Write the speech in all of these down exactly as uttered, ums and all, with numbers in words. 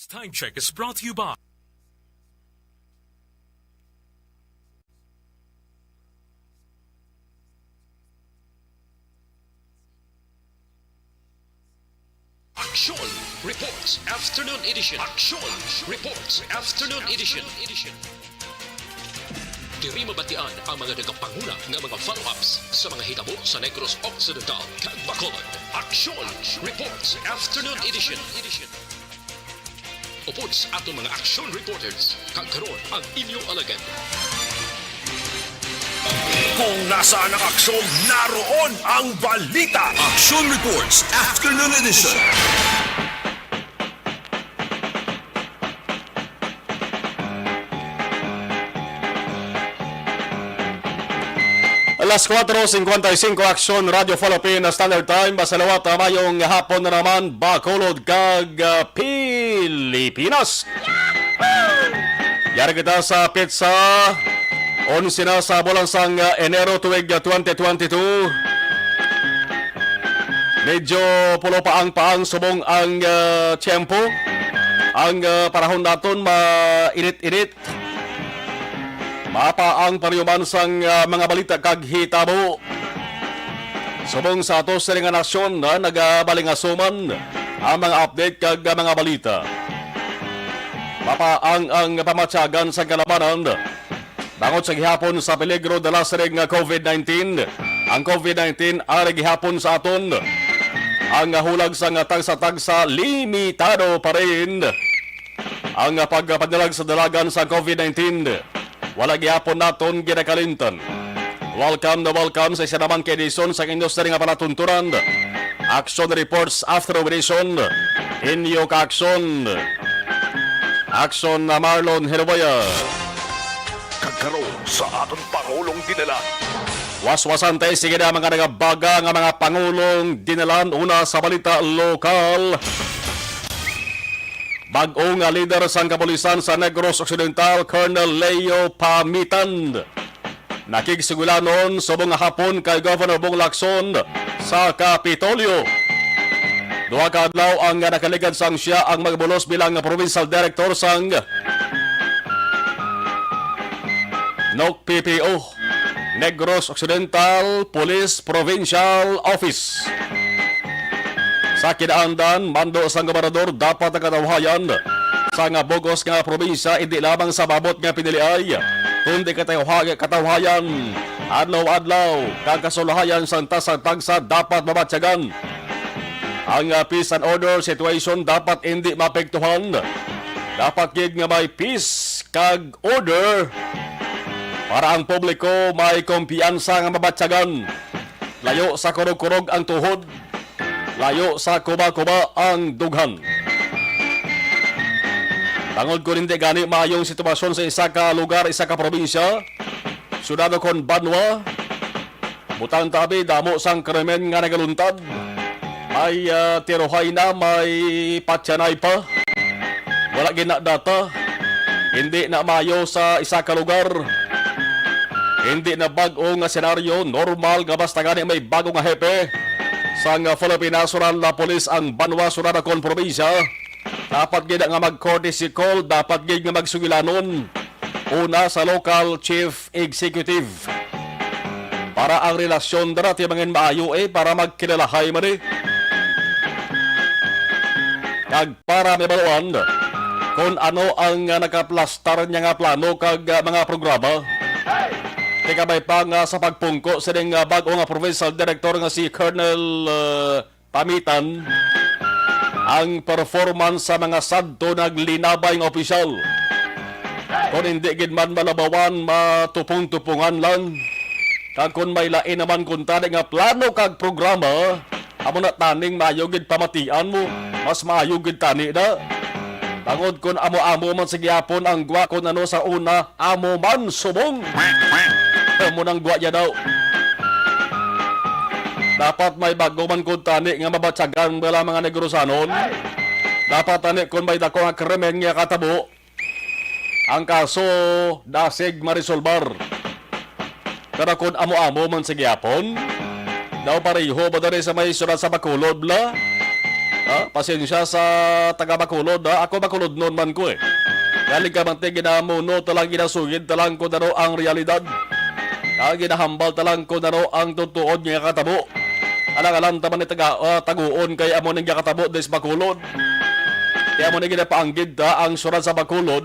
Time check is brought to you by Aksyon Reports Afternoon Edition. Aksyon Reports Afternoon Edition. Diri mabatian ang mga nagapanguna nga mga follow-ups sa mga hitabo sa Negros Occidental kag Bacolod. Aksyon Reports Afternoon Edition. Upod sa aton mga action reporters, kag karon ang inyo alagad. Kung nasaan ang aksyon, naroon ang balita. Action Reports Afternoon Edition. Alas kuwatro singkwenta y singko, Aksyon Radio Philippine Standard Time. Masalawat, ah, mayong hapon na naman, Bacolod kag, ah, Pilipinas. Yari kita sa petsa onse na sa bulan sang, ah, Enero tuig, ah, twenty twenty-two. Medyo pulo pa ang paang subong ang, ah, tiyempo. Ang, ah, panahon naton mainit-init. Mapa ang pariuman sang, ah, mga balita kag hitabo. Subong sa ato sini nga nasyon, ah, nagabalingasuman ang mga update kag, ah, mga balita. Mapa ang, ang pamatyagan sang kalabanan bangod sa gihapon sa peligro dala sining nga covid nineteen. Ang covid nineteen ari gihapon sa aton ang hulag sang tagsa-tagsa, limitado pa rin ang pagpadalag sa dalagan sa covid nineteen. Wala gihapon naton ginakalimtan. Welcome na welcome sa isa naman ka edisyon sa inyo sini nga palatuntunan, Action Reports After Edition. Inyo ka-aksyon, Action na Marlon Hiruboya. Kag karon sa aton pangulong dinalan. Waswasan tay sige na mga nagabaga nga mga pangulong dinalan. Una sa balita lokal, bag-o nga lider sang kapulisan sa Negros Occidental, Colonel Leo Pamitan, nakigsugilanon subong nga hapon kay Governor Bong Lacson sa Kapitolyo. Duha ka adlaw ang nakaligad sang siya ang magbulos bilang provincial director sang NOC-PPO, Negros Occidental Police Provincial Office. Sa kinaandan, mando sang gobernador, dapat ang katawhayan sa nga bug-os nga probinsya indi lamang sa maabot nga piniliay, kundi katawha-, katawhayan adlaw-adlaw kag kasulahayan sang tagsa-tagsa dapat mabatyagan. Ang, ah, peace and order situation dapat indi maapektuhan. Dapat gid nga may peace kag order para ang publiko may kumpiyansa nga mabatyagan. Layo sa kurog-kurog ang tuhod, layo sa kuba-kuba ang dughan. Bangod kon indi gani maayo ang sitwasyon sa isa ka lugar, isa ka probinsya, syudad o kon banwa, butang tabi, damo sang krimen nga nagaluntad. May, ah, tirohay na, may patyanay pa. Wala gid na data. Hindi na maayo sa isa ka lugar. Hindi na bag-o nga senaryo, normal nga basta gani may bago nga hepe sang Philippine National Police ang banwa, syudad, o kon probinsya. Dapat gid nga mag-courtesy call, dapat gid nga magsugilanon. Una sa local chief executive. Para ang relasyon dira ti mangin maayo, eh, para magkilalahay man, eh. Kag para mabaluan kon ano ang, ah, nakaplastar niya nga plano kag, ah, mga programa. Ti kabay pa nga sa pagpungko sining, ah, bag-o nga provincial director nga si Colonel, ah, Pamitan, ang performance sa mga sadto naglinabay nga opisyal. Kon hindi gid man malabawan, matupong-tupongan lang. Kag kon may lain naman kuntani nga plano kag programa, amo na taning maayo gid pamatian mo. Mas maayo gid tani na. Bangod kon amo-amo man sa gihapon ang gwa kon ano sa una, amo man subong. Amo nang gwa niya daw. Dapat may bag-o man kuntani nga mabatyagan bala mga Negrosanon. Dapat tani kon may dako nga krimen nga katabo, ang kaso dasig marisolbar. Pero kon amo-amo man sa gihapon, daw pareho ba diri sa may syudad sa Bacolod, bla? Ha? Pasensya sa taga Bacolod, ha? Ako Bacolodnon man ko, eh. Galing ka man, te, ginamuno talang, ginasugid talang kung ano ang realidad. Ha? Ginahambal talang kung ano ang tutuod nga katabo. Alang-alang ta man ni taga, ah, taguon kay amo ning ginakatabo des Bacolod. Kaya amo ni ginapaanggid ta ang syudad sa Bacolod.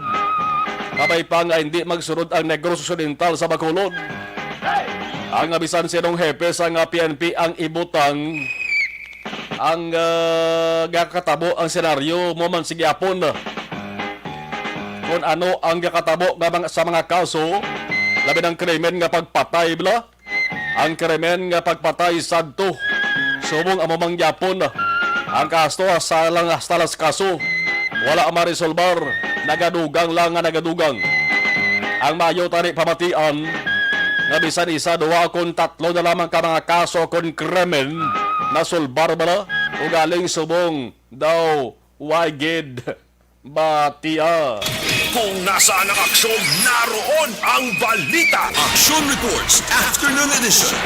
Kabay pa nga hindi magsunod ang Negros Occidental sa Bacolod. Ang bisan sinong hepe sa nga P N P ang ibutang ang, ah, gakatabo ang senaryo mo man sa gihapon. Kung ano ang gakatabo nga mga, sa mga kaso, labi ng krimen nga pagpatay, bala, ang krimen nga pagpatay sadto. Subong amo man gyapon ang kaso, hasta lang, hasta lang sa kaso, wala maresolbar, nagadugang lang nga nagadugang. Ang maayo tani pamatian nga bisan isa, duha, kon tatlo na lamang ka mga kaso kon krimen nasolbar bala, ugaling subong daw way gid batia. Kung nasaan ang aksyon, naroon ang balita. Action Reports, Afternoon Edition.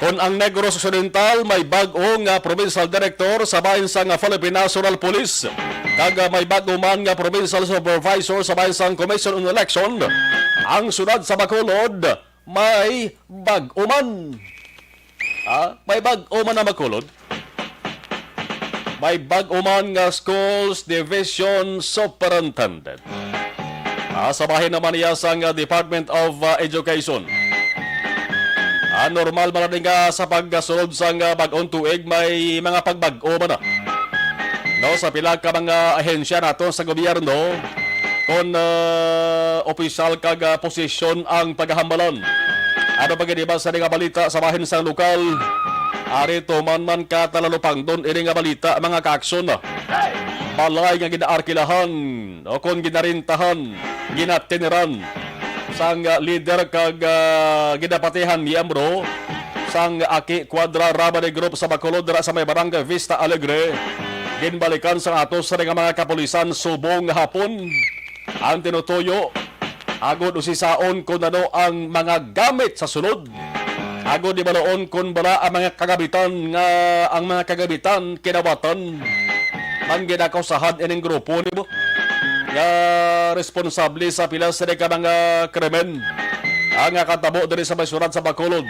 Kon ang Negros Occidental may bag-o nga provincial director sa bahin sang Philippine National Police, kag, ah, may bag-o man nga provincial supervisor sa bahin sang Commission on Election, ang syudad sa Bacolod may bag-o man. Ah, may bag-o man na Bacolod. May bag-o man nga Schools Division Superintendent. Ah, sa bahin naman niya sang, ah, Department of, ah, Education. Ah, normal man ni nga sa pagkasulod sang, ah, bag-ong tuig may mga pagbag-o man na. No, sa pila ka mga ahensya nato sa gobyerno, kon, ah, opisyal kag, ah, posisyon ang paghambalan. Ano pa gid iba sa nga balita sa bahin sang lokal? Ari tuman man ka talalupangdon ini nga balita, mga kaaksyon. Balay nga ginaarkilahan o kon ginarintahan, ginatiniran sang, ah, lider kag, ah, ginapatihan miyembro sang Aki Quadra Rabani Group sa Bacolod, dira sa may Barangay Vista Alegre. Ginbalikan sang ato sa nga mga kapulisan subong nga hapon ang tinutuyo agod usisaon kon ano ang mga gamit sa sulod. Agod di balaon kon bala ang mga kagamitan nga, ang mga kagamitan kinawatan man ginakausahan ining grupo ni mo nga responsable sa pila sini ka mga krimen ang nakatabo diri sa may syudad sa Bacolod.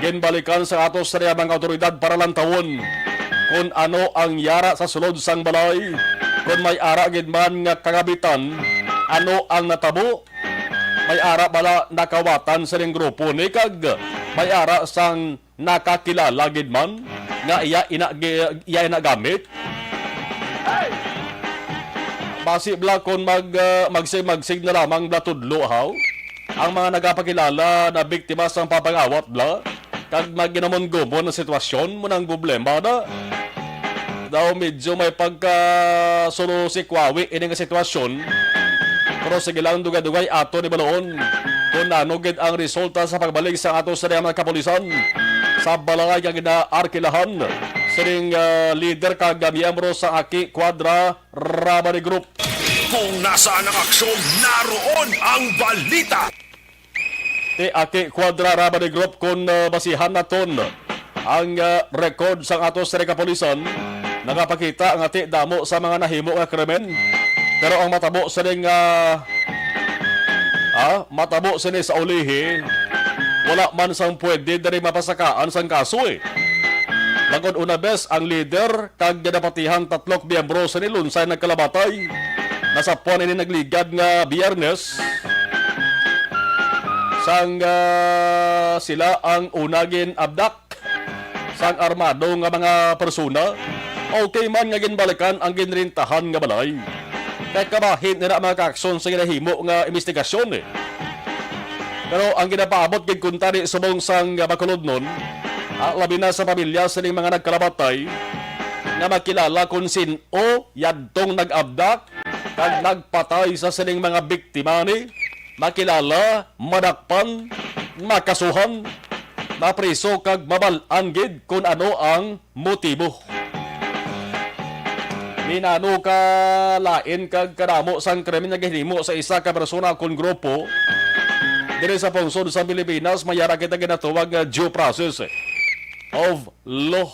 Ginbalikan sa ato sa mga awtoridad para lantawon kon ano ang yara sa sulod sang balay, kon may ara gid man nga kagamitan, ano ang natabo, may ara bala nakawatan sining grupo ni, kag may ara sang nakakilala gid man nga iya ina gi-, iya ina gamit. Basi bala kon mag, ah, magsig-magsig na lamang bala tudlo, haw, ang mga nagapakilala na biktima sang papangawat bala, kag maginamon-gumon ang sitwasyon, mo nang problema na. Daw medyo may pagka sulo si Kwawi ini nga sitwasyon. Pero sige lang, dugay-dugay ato ni balaon kung ano gid ang resulta sa pagbalik sa ato sa mga kapulisan sa balay nga ginaarkilahan sining, ah, lider kag miyembro sa Aki Quadra Rabani Group. Kung nasaan ang aksyon, naroon ang balita. Ti Aki Quadra Rabani Group, kung, ah, basihan naton ang, ah, record sang ato sa kapulisan, nagapakita nga ti damo sa mga nahimo nga krimen. Pero ang matabo sining, ah, ah, matabo sini sa ulihi, wala man sang pwede diri mapasakaan sang kaso, eh. Bangod una bes ang lider kag ginapatihan tatlo ka miyembro sini lunsay nagkalabatay. Nasapuan ini nagligad nga Biyernes sang, ah, sila ang una gin-abduct sang armado nga mga persona. Okay man nga ginbalikan ang ginrentahan nga balay, kay kabahin nila mga kaaksyon sa ginahimo nga investigasyon, eh. Pero ang ginapaabot gid kuntani subong sang Bacolodnon, ah, labi na sa pamilya sining mga nagkalabatay nga makilala kon sin-o yadtong nag-abdak kag nagpatay sa sining mga biktima ni, makilala, madakpan, makasuhan, mapriso kag mabal-an gid kon ano ang motibo. Ni nano ka lain kag kadamo sang krimen nga ginhimo sa isa ka persona kon grupo diri sa pungsod sa Pilipinas, may ara kita ginatawag nga due process of law.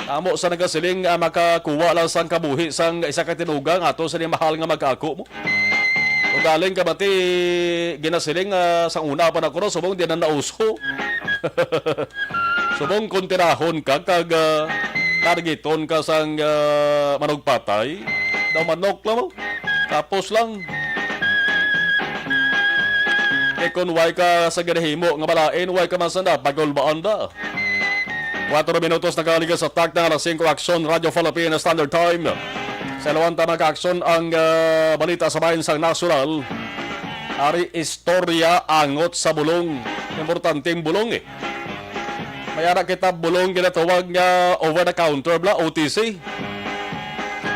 Amo sa nagasiling, ah, makakuha lang sang kabuhi sang isa ka tinugang ato sa mahal nga mag-ako mo. Ugaling kabati, ginasiling, ah, sang una pa na kuno, subong di na nauso. Subong kontirahon ka kag, ah, targeton ka sang, ah, manugpatay. Daw manok lang mo. Tapos lang. E kon way ka sa ginahimo nga malain, way ka man sanda pagulbaan da. Kuwatro minutos nakaligas sa takna nga alas singko, Aksyon, Radyo Philippine Standard Time. Sa Luanta, mga ka-aksyon, ang, ah, balita sa bahin sang nasyonal. Ari, istorya angot sa bulong. Importanteng bulong, eh. May ara kita bulong ginatawag nga over the counter bala, O T C.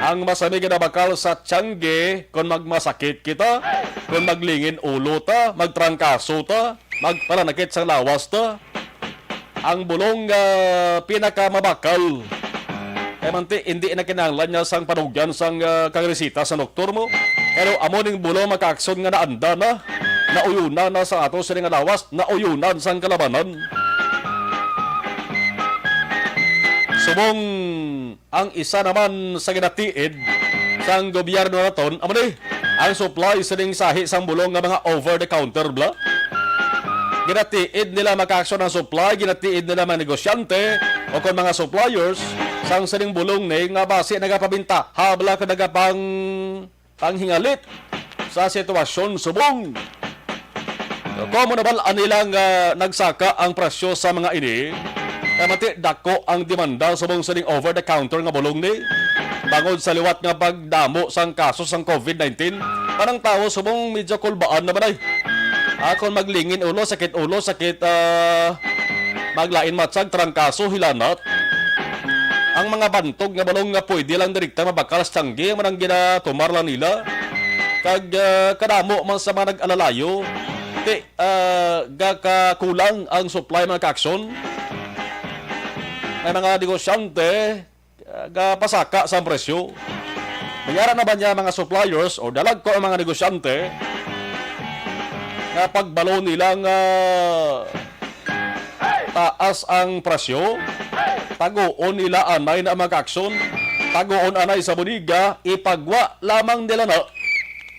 Ang masami ginabakal sa tiyangge kon magmasakit kita, kon maglingin ulo ta, magtrangkaso ta, magpalanakit sang lawas ta. Ang bulong nga pinakamabakal. Kay manti, hindi na kinahanglan niya sang panugyan sang, ah, kang resita sa doktor mo. Pero amo ning bulong, mga ka-aksyon, nga naanda na, nauyunan na sa ato sini nga lawas, nauyunan sang kalabanan. Subong ang isa naman sa ginatiid sang gobyerno naton, amo ni ang supply sining sahi sang bulong nga mga over the counter bala. Ginatiid nila, mga ka-aksyon, ang supply, ginatiid nila mga negosyante o kon mga suppliers sang sining bulong ni nga basi nagapabintaha bala kag nagapang panghingalit sa sitwasyon subong. Kung amo na bala nila nga nagsaka ang presyo sa mga ini, kay manti dako ang demanda subong sining over-the-counter nga bulong ni, bangod sa liwat nga pagdamo sang kaso sang covid nineteen, ang tawo subong medyo kulbaan na man ay. Ah, kung maglingin ulo, sakit ulo, sakit, ah, maglain matsa, trangkaso, hilanat. Ang mga bantog nga bulong nga pwede lang direkta mabakal sa tiyangge, amo nang ginatumar lang nila. Kag, ah, kadamo man sa mga nag-alalayo, ti, ah, gakakulang ang supply, mga ka-aksyon. May mga negosyante, ah, gapasaka sang presyo. May ara na ba niya mga suppliers o dalagko ang mga negosyante nga pagbalo nila nga taas ang presyo, taguon nila anay na ang mga ka-aksyon, taguon anay sa bodega, ipagwa lamang nila na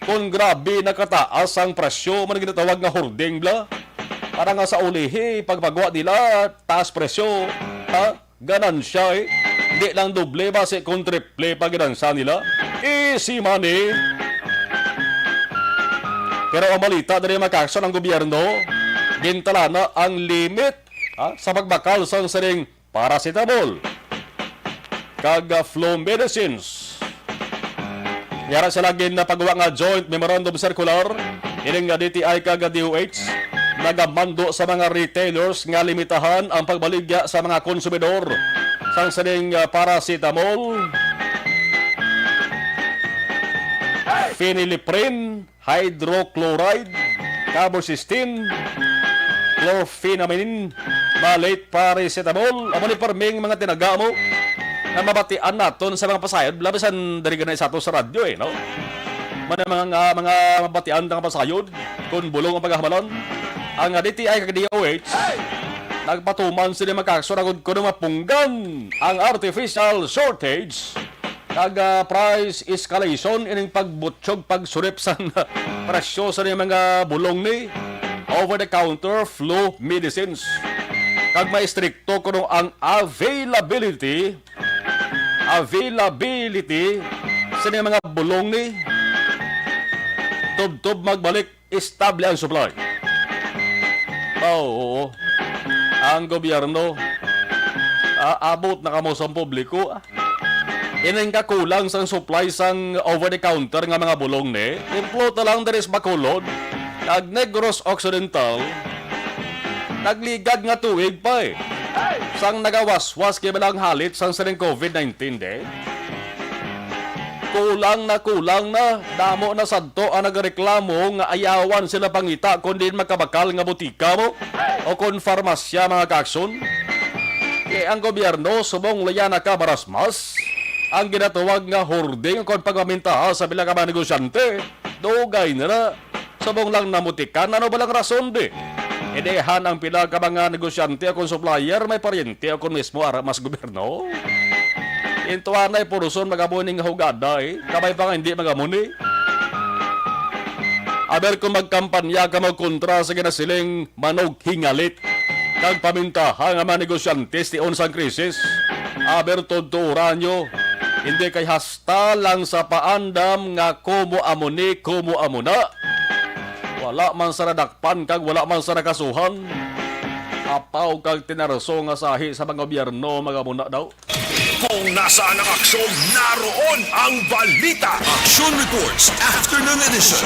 kung grabe nakataas ang presyo, man ginatawag nga hoarding bala. Para nga sa ulihi, pagpagwa nila, taas presyo, ha? Ganansya, eh. Di lang doble, basi kung triple pa ginansya nila. Easy money. Pero ang balita diri, mga ka-aksyon, ang gobyerno, gintalana ang limit, ha, sa pagbakal sang sining paracetamol kag, ah, flu medicines. Yara sila ginapagawa nga joint memorandum circular, ining nga D T I kag D O H nagamando sa mga retailers nga limitahan ang pagbaligya sa mga konsumidor sang sining, ah, paracetamol, phenylephrine, hydrochloride, cabercystin, chlorphenamine, malate paracetamol. Amo ni perming mga tinaga mo nga mabatian naton sa mga pasayod, labi san diri gani sa ato sa radyo, eh, no? Mga, mga, mga mabatian nga pasayod, kung bulong ang pagahamalan, ang D T I kag D O H nagpatuman sila, mga ka-aksyon, agud kuno mapunggan ang artificial shortage kag, ah, price escalation, ining pagbutyog, pagsulip sang presyo sa mga bulong ni over-the-counter flu medicines. Kag may estrikto kuno ang availability, availability sa mga bulong ni tubtob magbalik estable ang supply. Oh, oo. Ang gobyerno, ah, abot na kamo sa publiko, ah. Ining kakulang sang supply sang over-the-counter nga mga bulong ni, impluta lang diri sa Bacolod, kag Negros Occidental, nagligad nga tuig pa, eh. Sang nagawaswas kay balang halit sang sining covid nineteen, de. Kulang na, kulang na. Damo na sadto ang nagareklamo nga ayawan sila pangita kon diin makabakal nga butika mo o kon farmasya, mga ka-aksyon. Kay ang gobyerno subong laya nakabarasmas ang ginatawag nga hoarding kon pagmamintaha sa pila ka mga negosyante. Dugay na na. Subong lang namutikan, ano ba lang rason, di? Idehan ang pila ka mga negosyante o kon supplier, may paryente o kon mismo ara mas gobyerno. Intuanay puruson magamo ning hugada, eh. Kabay pa nga hindi magamo ni. Aber kung magkampanya kamo kontra sa ginasiling manughingalit kag pamintaha nga mga negosyante tion sang krisis, aber tudtoran nyo, hindi kay hasta lang sa paandam nga kumo amo ni, kumo amo na. Wala man sa nadakpan kag wala man sa nakasuhan. Apaw kag tinarso nga sahi sa mga gobyerno, mga muna daw. Kung nasaan ang aksyon, naroon ang balita. Action Reports, Afternoon Edition.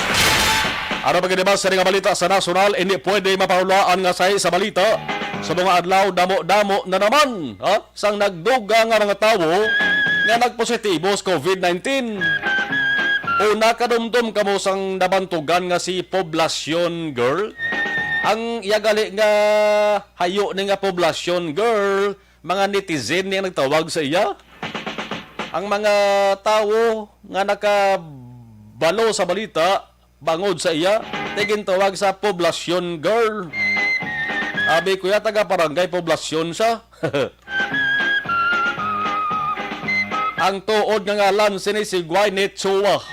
Ano pa gid ba sa nga balita sa nasyonal, hindi pwede mapahulaan nga sahi sa balita. Sa mga adlaw, damo-damo na naman, ha? Sang nagdugang nga mga tawo nga nagpositibo sa covid nineteen. O nakadumdom kamo sang nabantugan nga si Poblacion Girl? Ang iya gali nga hayo ni nga Poblacion Girl, mga netizen ni ang nagtawag sa iya. Ang mga tawo nga nakabalo sa balita bangod sa iya, ti gintawag sa Poblacion Girl. Abi ko ya, taga Barangay Poblacion siya. Ang tuod nga ngalan sini si Gwyneth Chua.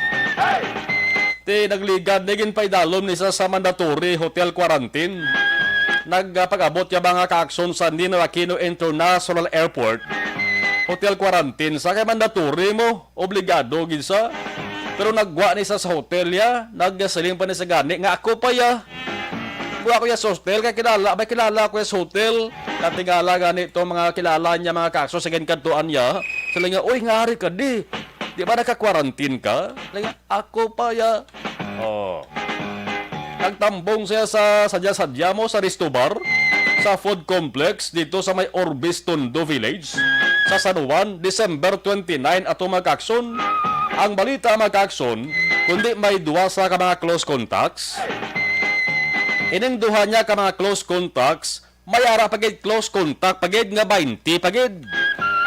Ti nagligad ni, ginpaidalom ni sa, sa mandatory hotel quarantine. Nagpag-abot ya mga kaaksyon sa Ninoy Aquino International Airport. Hotel quarantine sa kay mandatory mo, obligado gid sa. Pero naggwa ni sa, sa hotel ya, nagsiling pa ni sa gani nga ako pa ya. Gwa ko ya sa hotel kay kilala, may kilala ko ya sa hotel. Katingala gani to mga kilala niya, mga kaaksyon sa ginkantuan niya. Sila nga, "Uy, ngari ka di. Di ba naka-quarantine ka?" Sila nga, "Ako pa ya." Oh. Nagtambong siya sa sadya-sadya mo sa Resto Bar, sa food complex dito sa may Orbis Tondo Village, sa San Juan, December twenty-nine ato, mga kaaksyon. Ang balita, mga kaaksyon, kundi may duha sa ka mga close contacts. Ining duha niya ka mga close contacts, may ara pa gid close contact pa gid nga twenty pa gid.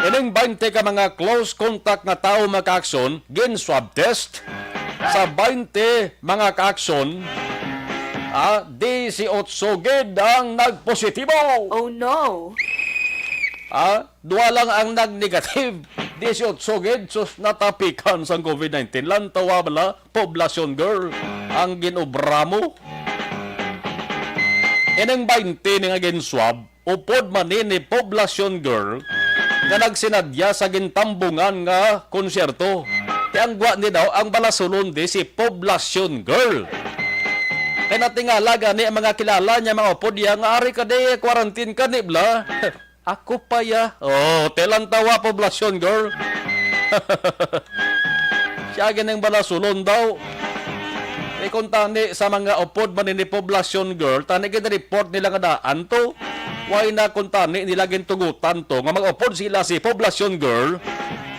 Ining twenty ka mga close contact nga tawo, mga kaaksyon, gin swab test. Sa twenty mga kaaksyon, ah, disiotso gid ang nagpositibo. Oh no! Ah, duha lang ang nag-negative. Disiotso gid, sus, natapikan sang covid nineteen. Lantawa bala, Poblacion Girl, ang ginobra mo. Ining twenty ni nga ginswab, upod man ni, ni Poblacion Girl nga nagsinadya sa gintambungan nga konsyerto. Ti ang gwa ni daw ang balasulon di si Poblacion Girl. Kay natingala gani ang mga kilala niya, mga upod niya, nga ari ka di, quarantine ka ni bla. Ako pa ya. Oh, ti lantawa, Poblacion Girl. Siya gid ang balasulon daw. Eh, kung tani sa mga upod man ni Poblacion Girl, tani gid report nila nga daan to. Why na kung tani nila gintugutan to nga mag-upod sila si Poblacion Girl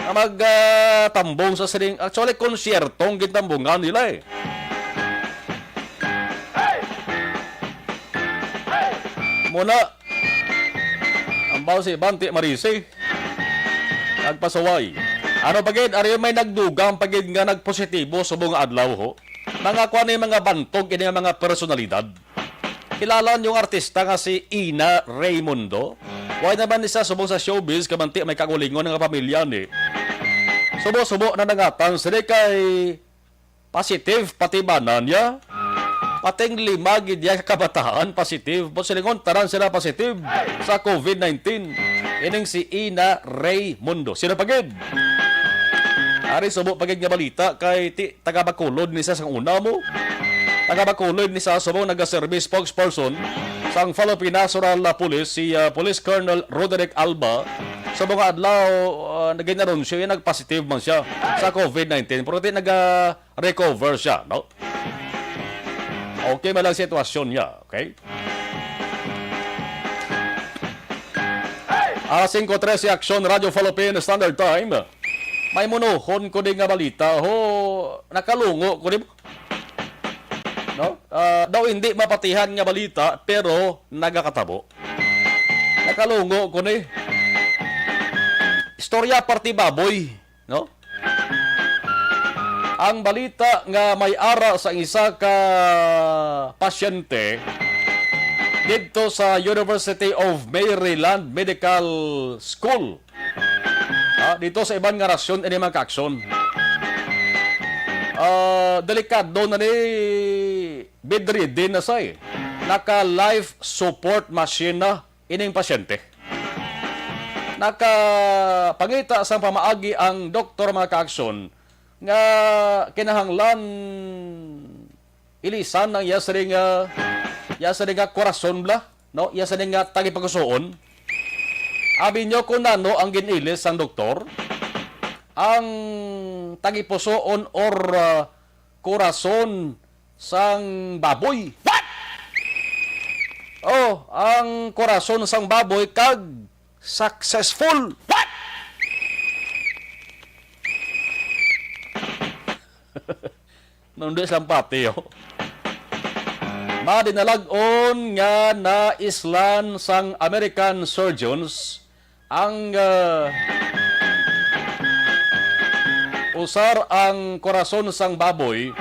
nga mag, ah, tambong sa sining, actually, konsyerto ang gintambungan nila eh. Muna, ambaw si Bante Marise. Nagpasaway. Ano pa gid, ari may nagdugang pa gid nga nagpositibo subong nga adlaw, ho. Mga kuan ni, mga bantog ini nga mga personalidad. Kilala niyo ang artista nga si Ina Raymundo? Why naman ni sa subong sa showbiz, kamanti may kagulingon nga pamilya ni. Subo-subo na nangatan sila kay positive pati bana niya. Pating lima gid niya ka kabataan positive. Buot silingon, tanan sila positive sa covid nineteen. Ining si Ina Raymundo. Sino pa gid? Ari, subo pa gid nga balita kay ti, taga Bacolod ni sa sang una mo. Taga Bacolod ni sa subong nagaserbi spokesperson sang Philippine National Police, si, ah, Police Colonel Roderick Alba. Sa mga adlaw, ah, naging anunsyo yan, nagpositive man siya sa covid nineteen. Pero ti naga-recover siya, no? Okay man lang sitwasyon niya, okay? Alas singko trese, Aksyon, Radyo Philippine Standard Time. May munuhon ko di nga balita, ho, nakalungo ko di, no? Ah, daw hindi mapatihan nga balita, pero nagakatabo. Nakalungo ko ni. Istorya parte baboy, no? Ang balita nga may ara sa isa ka pasyente didto sa University of Maryland Medical School. Ah, dito sa iban nga rasyon ini, mga kaaksyon. Ah, delikado na ni, bedridden na siya eh. Naka life support machine na ining pasyente. Nakapangita sang pamaagi ang doktor, mga kaaksyon, nga kinahanglan ilisan ang iya sining, ah, iya sining nga korason bala, no? Iya sining nga tagipusoon. Abi nyo kung nano ang gin-ilis sang doktor? Ang tagipusoon or, ah, korason sang baboy. What? Oh, ang korason sang baboy kag successful. What? Nung di sila pati, oh. Madinalag-on nga naislan sang American surgeons ang, ah, usar ang korason sang baboy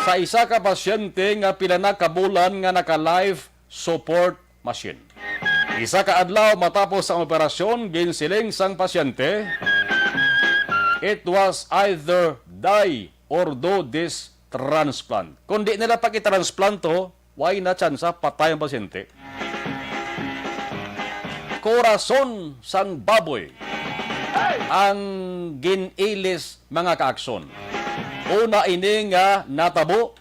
sa isa ka pasyente nga pila na ka bulan nga naka-life support machine. Isa ka adlaw matapos ang operasyon, ginsiling sang pasyente, "It was either die or do this transplant." Kung di nila pag-i-transplant to, why na tsansa patay ang pasyente? Korason sang baboy ang gin-ilis, mga kaakson. Una ini nga natabo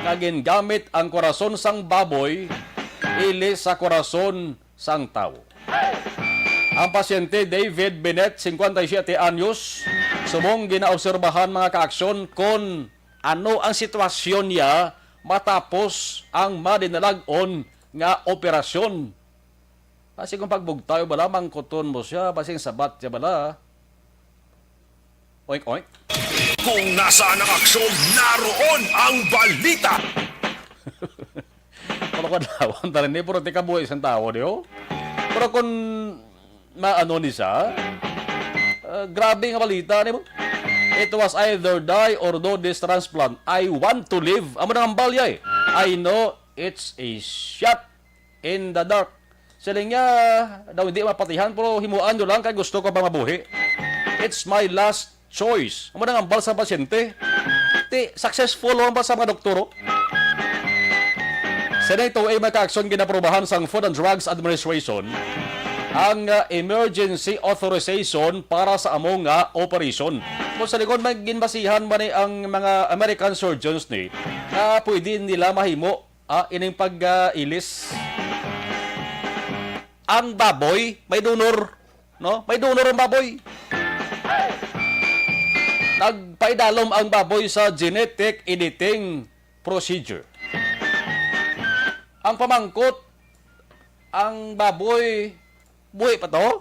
nga gingamit ang korason sang baboy ilis sa korason sang tawo. Ang pasyente, David Bennett, cincuenta y siete anyos, subong ginaobserbahan, mga kaakson, kon ano ang sitwasyon niya matapos ang madinalag-on nga operasyon. Kasi kung pagbugtaw bala, mangkuton mo siya, basing sabat siya bala. Oink, oink. Kung nasaan ang aksyon, naroon ang balita. Pero kung lawan ta rin, eh, pero di kabuhi sang tawo, di, oh. Pero kung maano ni siya, ah, grabe nga balita, di ba? "It was either die or do this transplant. I want to live." Amo nang hambal niya, eh. "I know it's a shot in the dark." Siling niya, daw hindi mapatihan, pero himuan nyo lang kay gusto ko pa mabuhi. "It's my last choice." Amo nang hambal sa pasyente. Ti, successful man ba sa mga doktor, oh? Sa nito ay mga kaakson ginaprobahan sang Food and Drugs Administration ang, ah, emergency authorization para sa amo nga operation. Kung sa likod, may ginbasihan ba ni ang mga American surgeons ni na pwede nila mahimo, ah, ining pag, ah, ilis? Ang baboy, may donor, no? May donor ang baboy. Nagpaidalom ang baboy sa genetic editing procedure. Ang pamangkot, ang baboy, buhi pa to?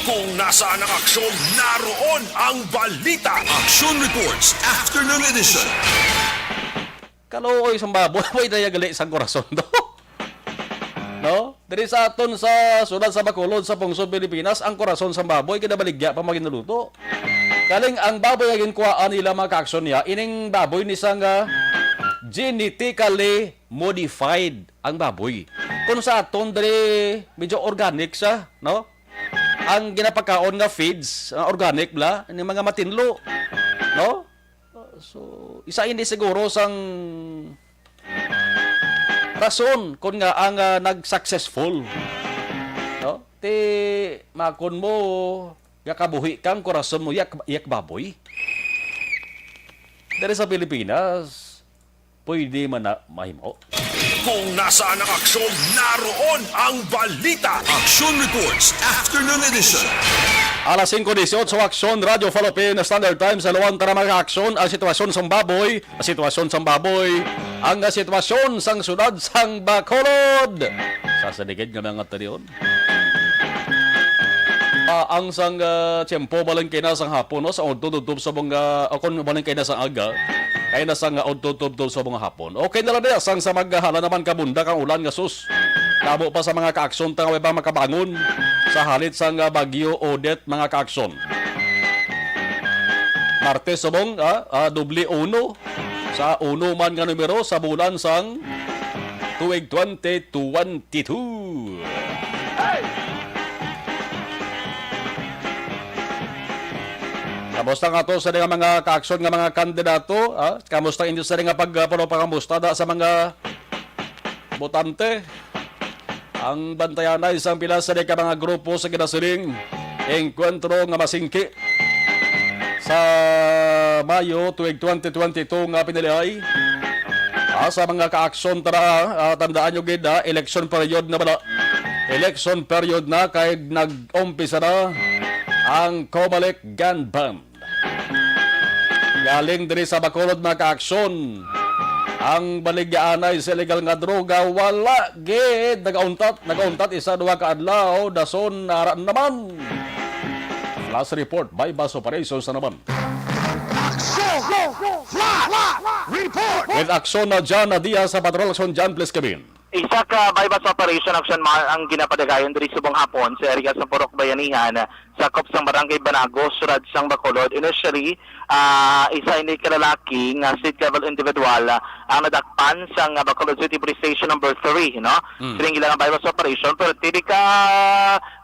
Kung nasaan ang aksyon, naroon ang balita. Action Reports, Afternoon Edition. Kaluoy sang baboy, way daya gali sang korason to. No? Diri sa aton sa siyudad sa Bacolod, sa Pungsod, Pilipinas, ang korason sang baboy ginabaligya pa maginuluto. Kaling ang baboy nga ginkuhaan nila, mga kaakson niya, ining baboy ni sang, ah, genetically modified ang baboy. Kung sa aton diri, medyo organic siya, no? Ang ginapakaon nga feeds, ah, organic bala, ni mga matinlo, no? So, isa ini siguro sang rason kon nga ang, ah, nag-successful, no? Ti, makon mo nga kabuhi kang korason mo yak, yak baboy. Diri sa Pilipinas, pwede man na mahimo. Kung nasaan ang aksyon, naroon ang balita. Action Reports, Afternoon Edition. Alas singko dieciocho, Aksyon, Radyo Philippine Standard Time. Sa luwang tara, mga aksyon, ang sitwasyon sa baboy, ang sitwasyon sa baboy, ang sitwasyon sang siyudad sang Bacolod. Sa saligid nga mga talion. Ah, ang sang, ah, tiyempo, balhin kay na sang hapon, no? Sa udto tubtob sa mga, o kung balhin kay na sang aga, kay na sang, ah, udto tubtob sa mga hapon. Okay na lang niya, sang sa maghala naman kabunda kang ulan nga sus. Tabo pa sa mga kaakson, tangaway pa makabangon sa halit sang, ah, Bagyo Odette, mga kaakson. Martes subong, ah, ah, doble uno. Sa uno man nga numero sa bulan sang tuig twenty twenty-two. Kumusta nga to sa nga mga kaaksyon nga mga kandidato? Ah? Kamusta inyo sa nga pagpangupamusta da sa mga botante? Ang bantayanay sang pila sa ka mga grupo sa ginasiling engkwentro nga masingki sa Mayo tuig twenty twenty-two nga piniliay. Ah, sa mga kaaksyon, tara, ah, tandaan nyo gid, ah, election period na bala. Election period na kay nag-umpisa na ang Comelec Gun Ban. Galing diri sa Bacolod, mga kaaksyon, ang baligyaanay sa illegal nga droga wala gid nagauntat, nagauntat isa duha ka adlaw, dason ara naman. Flash report, buy-bust operations na naman. Aksyon! Flash report! With Aksyon na John Diaz sa Patrol Aksyon. John, please come in. Isa ka buy-bust operation, Aksyon Mar, ang ginapadagayon diri subong hapon sa area sa Purok Bayanihan, sakop sang Barangay Banago, siyudad sang Bacolod. Initially, ah, isa ini ka lalaki nga street level individual, ah, ang nadakpan sang Bacolod City Police Station number three, no? Mm. Sining ila nga buy-bust operation, pero tili ka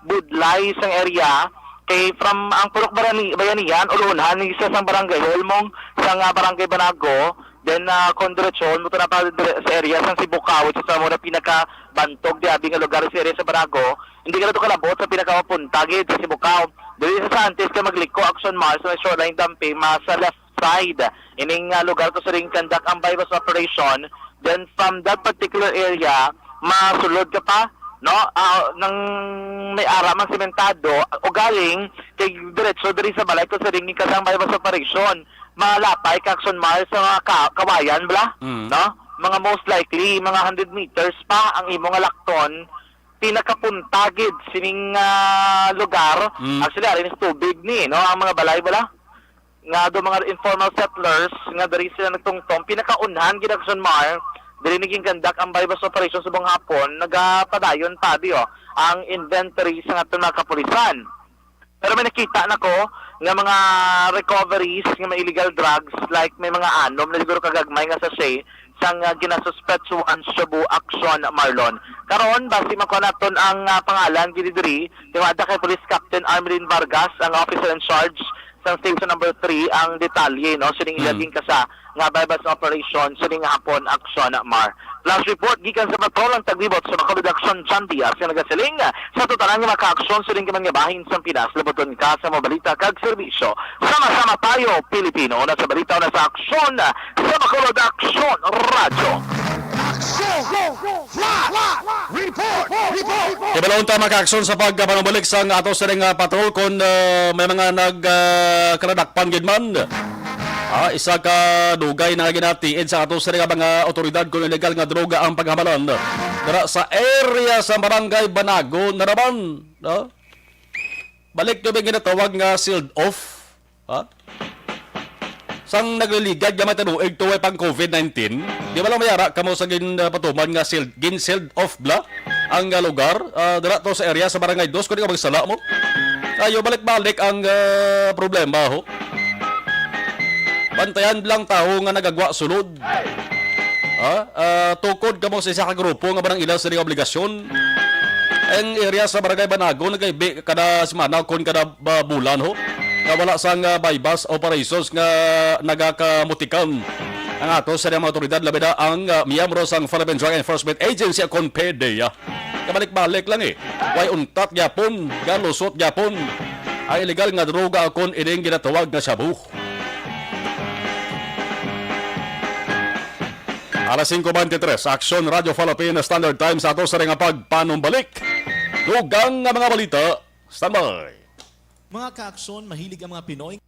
budlay sang area, kay from ang Purok Barani-, Bayanihan, ulunhan ni sa sang barangay, ulmong sang, ah, Barangay Banago, then, ah, kung diretsyon mo to na pa dire-, sa area sang Sibukaw, which is, ah, mura pinakabantog di abi nga lugar sa area sa Banago, hindi ka na to kalabot sa pinakamapunta gid sa Sibukaw. Dili sa Santis ka magliko, Aksyon Mar, sa may shoreline dampi, mas sa left side. Ining, ah, lugar to siring conduct ang buy-bust operation. Then from that particular area, masulod ka pa, no? Ah, nang may ara man sementado, ugaling kay diretso diri sa balay to siring ka sang buy-bust operation. Malapay ka, Aksyon Mar, sa mga ka-, kawayan, bala? Mm. No? Mga most likely, mga hundred meters pa ang imo nga lakton, pinakapunta gid sining, ah, lugar. Mm. Actually, ari ni tubig ni, no? Ang mga balay, bala? Nga do mga informal settlers nga diri sila nagtungtong, pinakaunhan gid, Aksyon Mar, diri ni gingandak ang buy-bust operation subong hapon, nagapadayon pa, abi, oh, ang inventory sa aton mga kapulisan. Pero may nakita na ko nga mga recoveries nga mga illegal drugs, like may mga anom na siguro kagagmay nga sachet sang, ah, ginasuspetsuhan shabu, Aksyon Marlon. Karon, basi makuha naton ang, ah, pangalan gid diri, tiwada kay Police Captain Armelin Vargas, ang officer in charge sang Station Number Three, ang detalye, no, sining ila Mm. ginkasa nga buy-bust operation sining hapon, Aksyon Mar. Flash report gikan sa patrol ang taglibot sa Bacolod Aksyon, John Diaz, nga nagasiling, sa totalan nga mga kaaksyon sining ka mga bahin sang Pinas, labuton ka sa mga balita kag serbisyo. Sama-sama tayo, Pilipino, una sa balita, una sa aksyon, sa Bacolod Aksyon Radyo. Aksyon! Flash! Report! Report! Kabalo unta, mga kaaksyon, sa pagpanumalik sang ato sining, ah, patrol, kung, ah, may mga nag, ah, kaladakpan gid man. Ah, isa ka dugay na nga ginatiid sa ato sining mga otoridad kung illegal nga droga ang paghamalan dira sa area sa Barangay Banago na naman, no? Balik to may ginatawag nga sealed off. Ha? Sang nagliligad nga may tanuig to way pang covid nineteen, di ba lang mayara kamo sa gin, ah, patuman nga sealed, gin sealed off bla ang, ah, lugar? Ah, dira to sa area sa Barangay Dos, kung di ka magsala mo. Ayo, balik-balik ang, ah, problema, ho. Bantayan lang tawo nga nagagwa sulod. Ha? Ah, tukod kamo sa isa ka grupo nga barang ila sa obligasyon. Ang area sa Barangay Banago nagaibi kada semana kon kada, ah, bulan, ho, nga wala sang, ah, buy-bust operations nga nagakamutikan ang ato sa mga otoridad, labi na ang, ah, miyembro sang Philippine Drug Enforcement Agency, kon PDEA. Kabalik-balik lang, eh. Way untat gyapon, galusot gyapon ang illegal nga droga, kon ining ginatawag nga shabu. Alas singko beintitrés, Aksyon Radyo Philippine Standard Time sa ato sa nga pagpanumbalik. Dugang nga mga balita. Standby. Mga kaaksyon, mahilig ang mga Pinoy.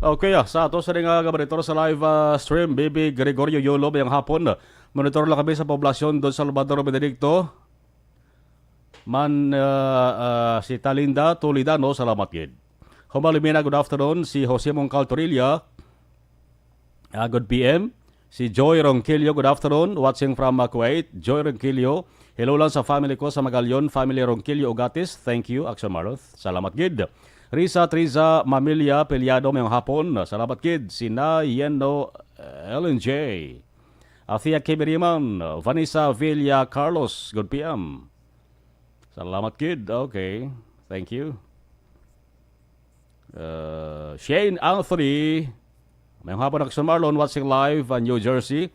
Okay, ah, sa ato sa nga monitor sa live, ah, stream, B B Gregorio Yolo, mayong hapon. Monitor lang kami sa poblasyon doon sa Salvador Benedicto. Man, ah, ah, si Talinda Toledano, salamat gid. Humalumina, good afternoon. Si Jose Mongcal Torilla, ah, good P M. Si Joy Ronquillo, good afternoon. Watching from, ah, Kuwait. Joy Ronquillo, "Hello lang sa family ko sa Magallon, family Ronquillo Ugatis. Thank you, Action Marlon." Salamat gid. Risa Triza Mamilya Peliado, mayong hapon. Salamat gid. Sina Yeno, Ellen J. Athea K. Biriman, Vanessa Villa Carlos, good P M. Salamat gid. Okay. Thank you. Uh, Shane Anthony, mayong hapon, Action Marlon, watching live in New Jersey.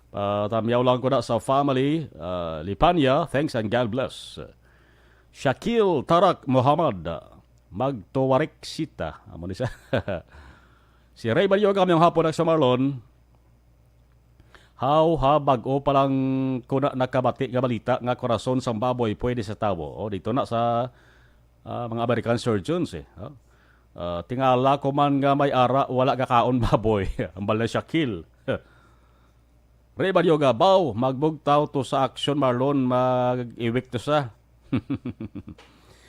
Patamyaw lang ko na sa family, uh, Lipanya. Thanks and God bless. Shakil Tarak Muhammad, magtuwarik sita. Amo ni sa Si Ray Balyoga, mayong hapon, Action Marlon. Haw ha, bag-o pa lang ko na nakabati nga balita nga korason sang baboy pwede sa tawo. O, dito na sa, ah, mga American surgeons, eh. Ha? Ah, tingala ko man nga may ara, wala gakaon baboy. Ambal na Shakil. Ray Balyoga, baw, magbugtaw to sa Action Marlon, mag-iwik to sa.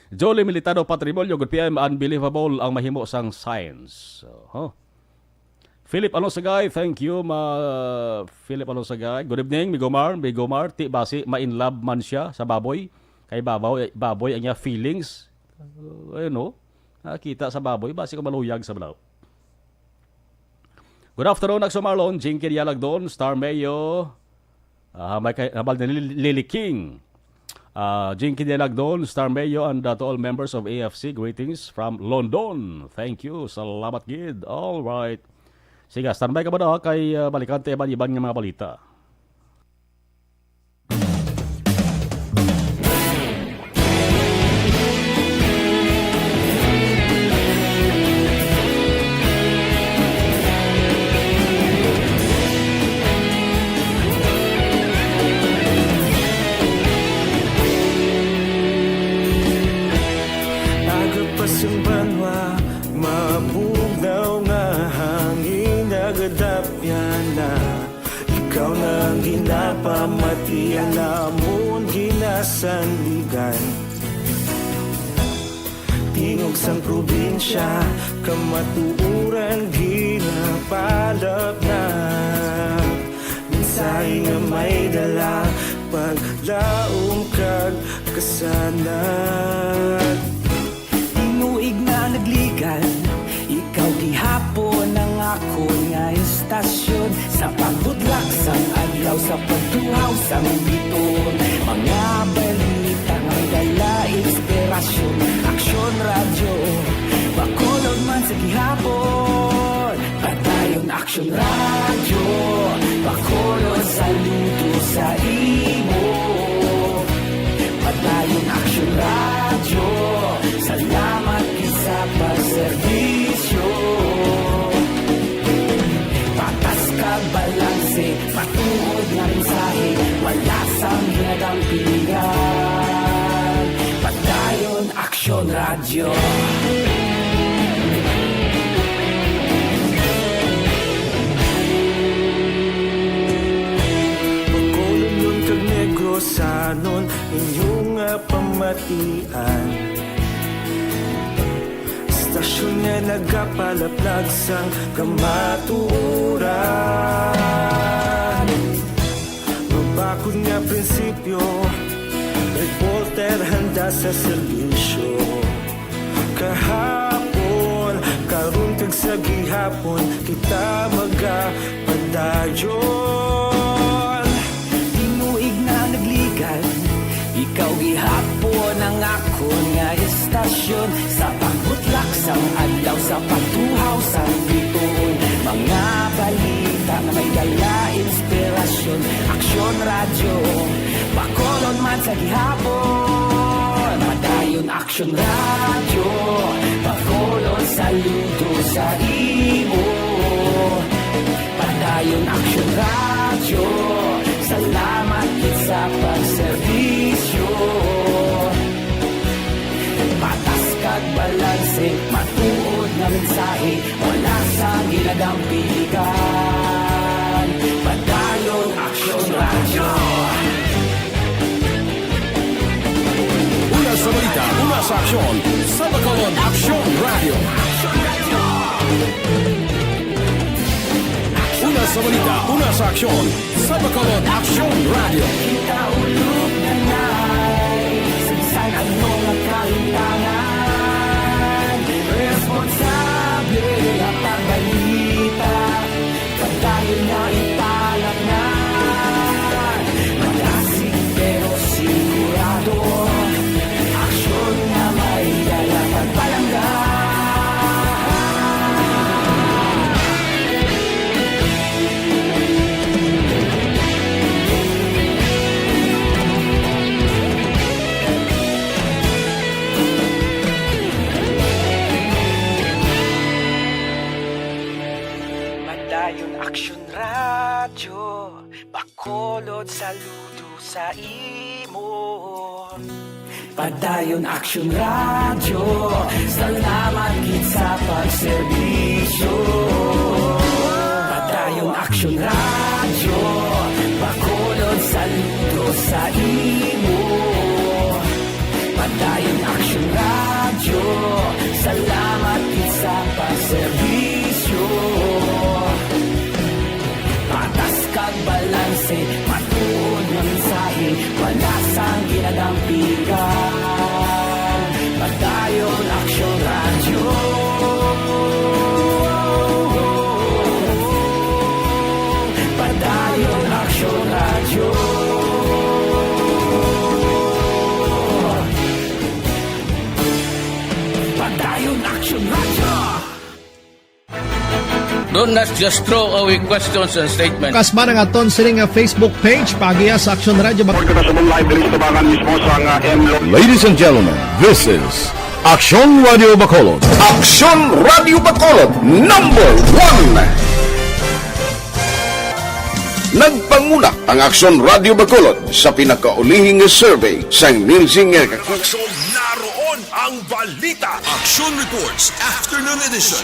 Jolly Militado Patrimonio, good P M, unbelievable ang mahimo sang science. Oho. Philip Alonsagay, thank you, ma-, Philip Alonsagay. Good evening, Migomar. Migomar, ti basi ma-in love man siya sa baboy. Kay babaw, baboy ang iya feelings. Uh, ayun, no? Nakita sa baboy, basi ko maluyag sa balaw. Good afternoon, Action Marlon. Jinky Dialagdon, Star Mayo. Ah, may kay, habal ni Lily, Lily King. Ah, Jinky Dialagdon, Star Mayo, and, uh, to all members of A F C, greetings from London. Thank you. Salamat gid. All right. Sige, standby ka ba daw, ha? Kay, uh, balikan ta iban-iban nga mga balita. Aga pa sang banwa, mabugnaw nga hangin, nagadapyan na. Ikaw na ang ginapamati, alamon ginasandigan. Tingog sang probinsya, kamatuoran ginapalapnat. Mensahe nga may dala, paglaom kag kasanag. Tinuig na nagligan, ikaw gihapon ang akon nga istasyon. Sa pagbudlak sang adlaw, sa pagtuhaw sang biton, mga balita nga may dala inspirasyon. Aksyon Radyo, Bacolod man sa gihapon. Padayon Aksyon Radyo, Bacolod, saludo sa imo. Padayon Aksyon Radyo, salamat gid sa pagserbisyo. Patas kag balanse, matuod nga mensahe, wala sang ginadampigan. Padayon Aksyon Radyo. Bacolodnon kag Negrosanon, inyo nga pamatian. Istasyon nga nagapalaplag sang kamatuoran. Mabakod nga prinsipyo, reporter handa sa serbisyo. Kahapon, karon kag sa gihapon, kita magapadayon. Tinuig na nagligan, ikaw gihapon ang akon nga istasyon. Sa pagbutlak sang adlaw, sa pagtuhaw sang bituon, mga balita nga may dala inspirasyon. Aksyon Radyo, Bacolod man sa gihapon. Padayon Aksyon Radyo, Bacolod, saludo sa imo. Padayon Aksyon Radyo, salamat gid sa pagserbisyo. Patas kag balanse, matuod Mensahe, wala sa ginadampigan. Padayon Aksyon Radyo. Una sa balita, una sa aksyon, sa Bacolod Aksyon Radyo. Una sa balita, una sa aksyon, sa Bacolod Aksyon Radyo. Kita ulog na nai, sa bisan ano nga kahitangan, responsable ang pagbalita. Padayon na italangan, malasig pero sigurado. Aksyon nga may dala pagpalangga. Padayon Aksyon Radyo, Bacolod, saludo sa imo. Padayon Aksyon Radyo, salamat gid sa pagserbisyo. Padayon Aksyon Radyo, Bacolod, saludo sa imo. Padayon Aksyon Radyo, salamat gid sa pagserbisyo. Patas kag balanse, matuod nga mensahe, wala sang ginadampigan. Padayon Aksyon Radyo. Padayon Aksyon Radyo. Padayon Aksyon Radyo. Do not just throw away questions and statements. Kasma ang aton sini nga Facebook page, paagiha sa Aksyon Radyo. Report kita sa live diri sa tabangan mismo sa nga M L O. Ladies and gentlemen, this is Aksyon Radio Bacolod. Aksyon Radio Bacolod, number one. Nagpanguna ang Aksyon Radio Bacolod sa pinakaulihing survey sang Nilsing nga Aksyon, naroon ang balita. Aksyon Reports, Afternoon Edition.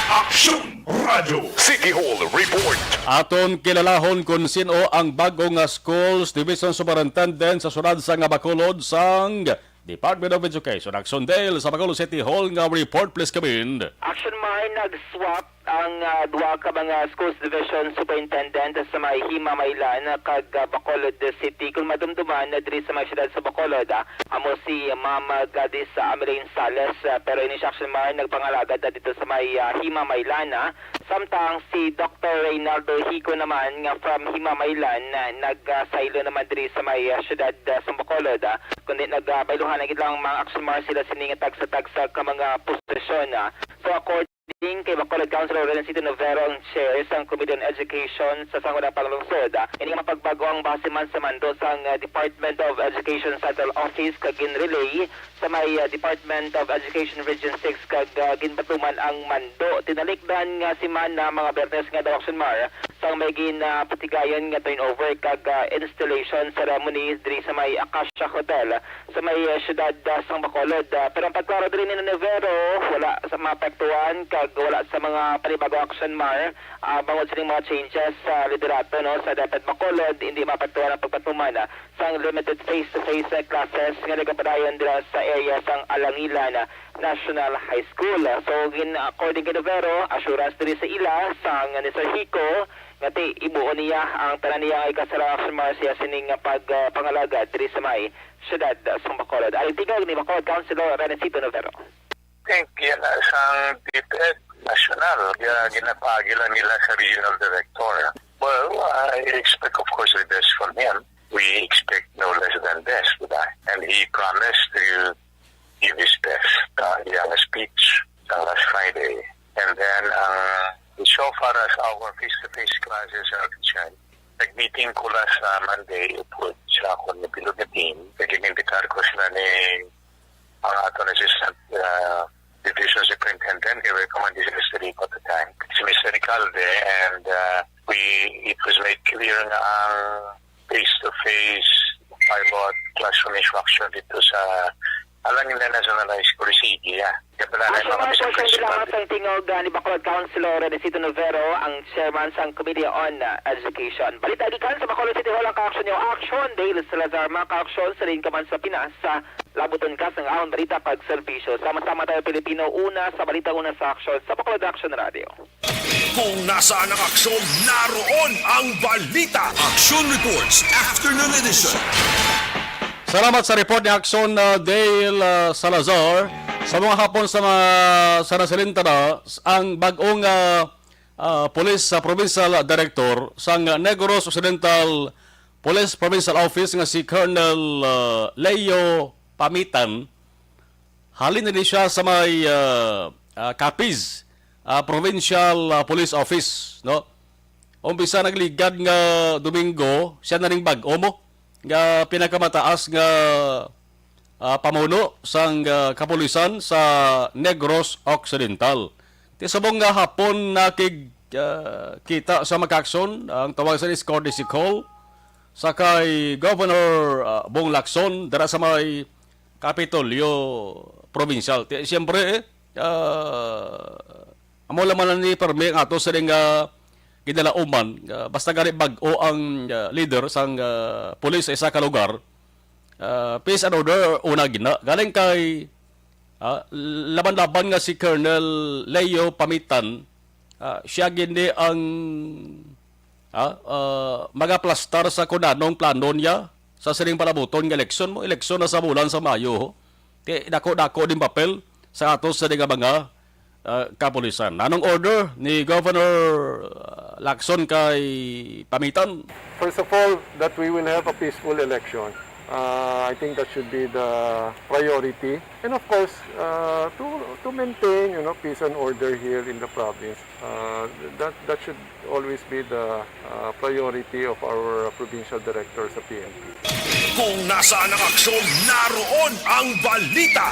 Aksyon Radyo City Hall Report. Aton kilalahon kon sin-o ang bago nga Schools Division Superintendent sa siyudad sang Bacolod, sang Department of Education. Aksyon Dale sa Bacolod City Hall nga report, please come in. Action Mar, nag-swap ang, ah, duha ka mga Schools Division Superintendent sa may Himamaylan kag, ah, Bacolod City, kung madumduman na diri sa may siyudad sa Bacolod, ah, amo si Ma'am Gladys, ah, Ameline Sales, ah, pero ini si Action Mar nagpangalagad na dito sa may, ah, Himamaylan, ah. Samtang si Doktor Reynaldo Hico naman nga from Himamaylan, ah, nag, ah, saylo naman diri sa may, ah, siyudad, ah, sa Bacolod, ah. Kundi nagbayluhan na gid lang, mga Action Mar, sila sini nga tagsa-tagsa ka mga posisyon, ah. So, according kay Bacolod Councilor Renancito Novero, ang chair sang Committee on Education sa Sangguniang Panglungsod, ah, ini nga mapagbago ang base man sa mando sang, ah, Department of Education Central Office kag ginrelay sa may, ah, Department of Education Region six kag, ah, ginbatuman ang mando. Tinalikdan nga semana, mga Biyernes nga daw, Action Mar, sang may ginapatigayon nga turnover kag, ah, installation ceremony diri sa may Acacia Hotel sa may, ah, siyudad, ah, sang Bacolod. Ah, pero ang pagklaro diri ni Novero, wala sa maapektuhan kag wala sa mga panibago, Action Mar, ah, bangod sining mga changes sa liderato, no, sa DepEd Bacolod, hindi maapektuhan ang pagpatuman, ah, sang limited face-to-face, ah, classes nga nagapadayon dira sa area sang Alangilan, ah, National High School. So, gin-, according kay Novero, assurance diri sa ila sang ni Sir Hico nga ti ibuon niya ang tanan niya nga ikasarang, Action Mar, siya sining nga pag, ah, pangalagad diri sa may siyudad, ah, sang Bacolod. Ang tingog ni Bacolod Councilor Renancito Novero. Think yan, ah, sang DepEd National, ya, ginapaagi lang nila sa regional director. Well, I expect, of course, the best from him. We expect no less than best, di ba? And he promised to give his best, uh, iyang speech sang last Friday. And then, ang, so far as our face-to-face classes are concerned, nag-meeting ko last, uh, Monday upod sa akon nga bilog nga team. Nag-inimbitar ko sila ni ang aton assistant, uh, division superintendent, kay wala pa man di si Mister Rico at the time. Si Mister Ricalde, and, uh, we, it was made clear nga ang face-to-face pilot classroom instruction dito sa Alang nila nationalize ko, sige, ah. Kaya pala na Action mga report sa misunderstanding. Salamat sa tingog, ah, ni Bacolod Councilor Renesito Novero, ang chairman sang Committee on, ah, Education. Balita gikan sa Bacolod City Hall, ang ka-aksyon niyo, action, Dale Salazar, mga ka-aksyon, sa liin ka man sa Pinas, sa labuton ka sang ahon balita kag serbisyo. Sama-sama tayo, Pilipino, una sa balita, una sa aksyon, sa Bacolod Action Radio. Kung nasaan ang aksyon, naroon ang balita. Action Reports, Afternoon Edition. Salamat sa report ni Aksyon, uh, Dale, uh, Salazar. Sa mga hapon sa mga sa nasalintana, ang bag-ong, uh, uh, pulis sa provincial director sang Negros Occidental Police Provincial Office nga si Colonel, uh, Leo Pamitan, halin na ni siya sa may, ah, ah, Capiz, ah, Provincial, ah, Police Office, no? Umpisa nagligad nga Domingo, siya na ning bag-o mo nga pinakamataas nga, ah, pamuno sang, ah, kapulisan sa Negros Occidental. Ti subong nga hapon nakig, ah, kita sa mga ka-aksyon ang tawag sa Discord District Hall sa kay Governor, ah, Bong Lacson dira sa may Kapitolyo Provincial. Ti, siyempre, eh, ah, amo lang man ni permi ang ato sining, ah, ginalauman. Ah, basta gani bag-o ang, ah, leader sang, ah, pulis sa isa ka lugar, ah, peace and order una gina. Galing kay, ah, laban-laban nga si Colonel Leo Pamitan, ah, siya gini ang, ah, ah, magaplastar sa kun anong plano niya sa sining palabuton nga eleksyon mo. Eleksyon na sa bulan sa Mayo, ho. Ti, dako-dako din papel sa ato sa nga mga, ah, kapulisan. Anong order ni Governor, ah, Lacson kay Pamitan? First of all, that we will have a peaceful election. Uh, I think that should be the priority. And of course, uh, to, to maintain, you know, peace and order here in the province. Uh, that, that should always be the, uh, priority of our provincial director sa P N P. Kung nasaan ang aksyon, naroon ang balita.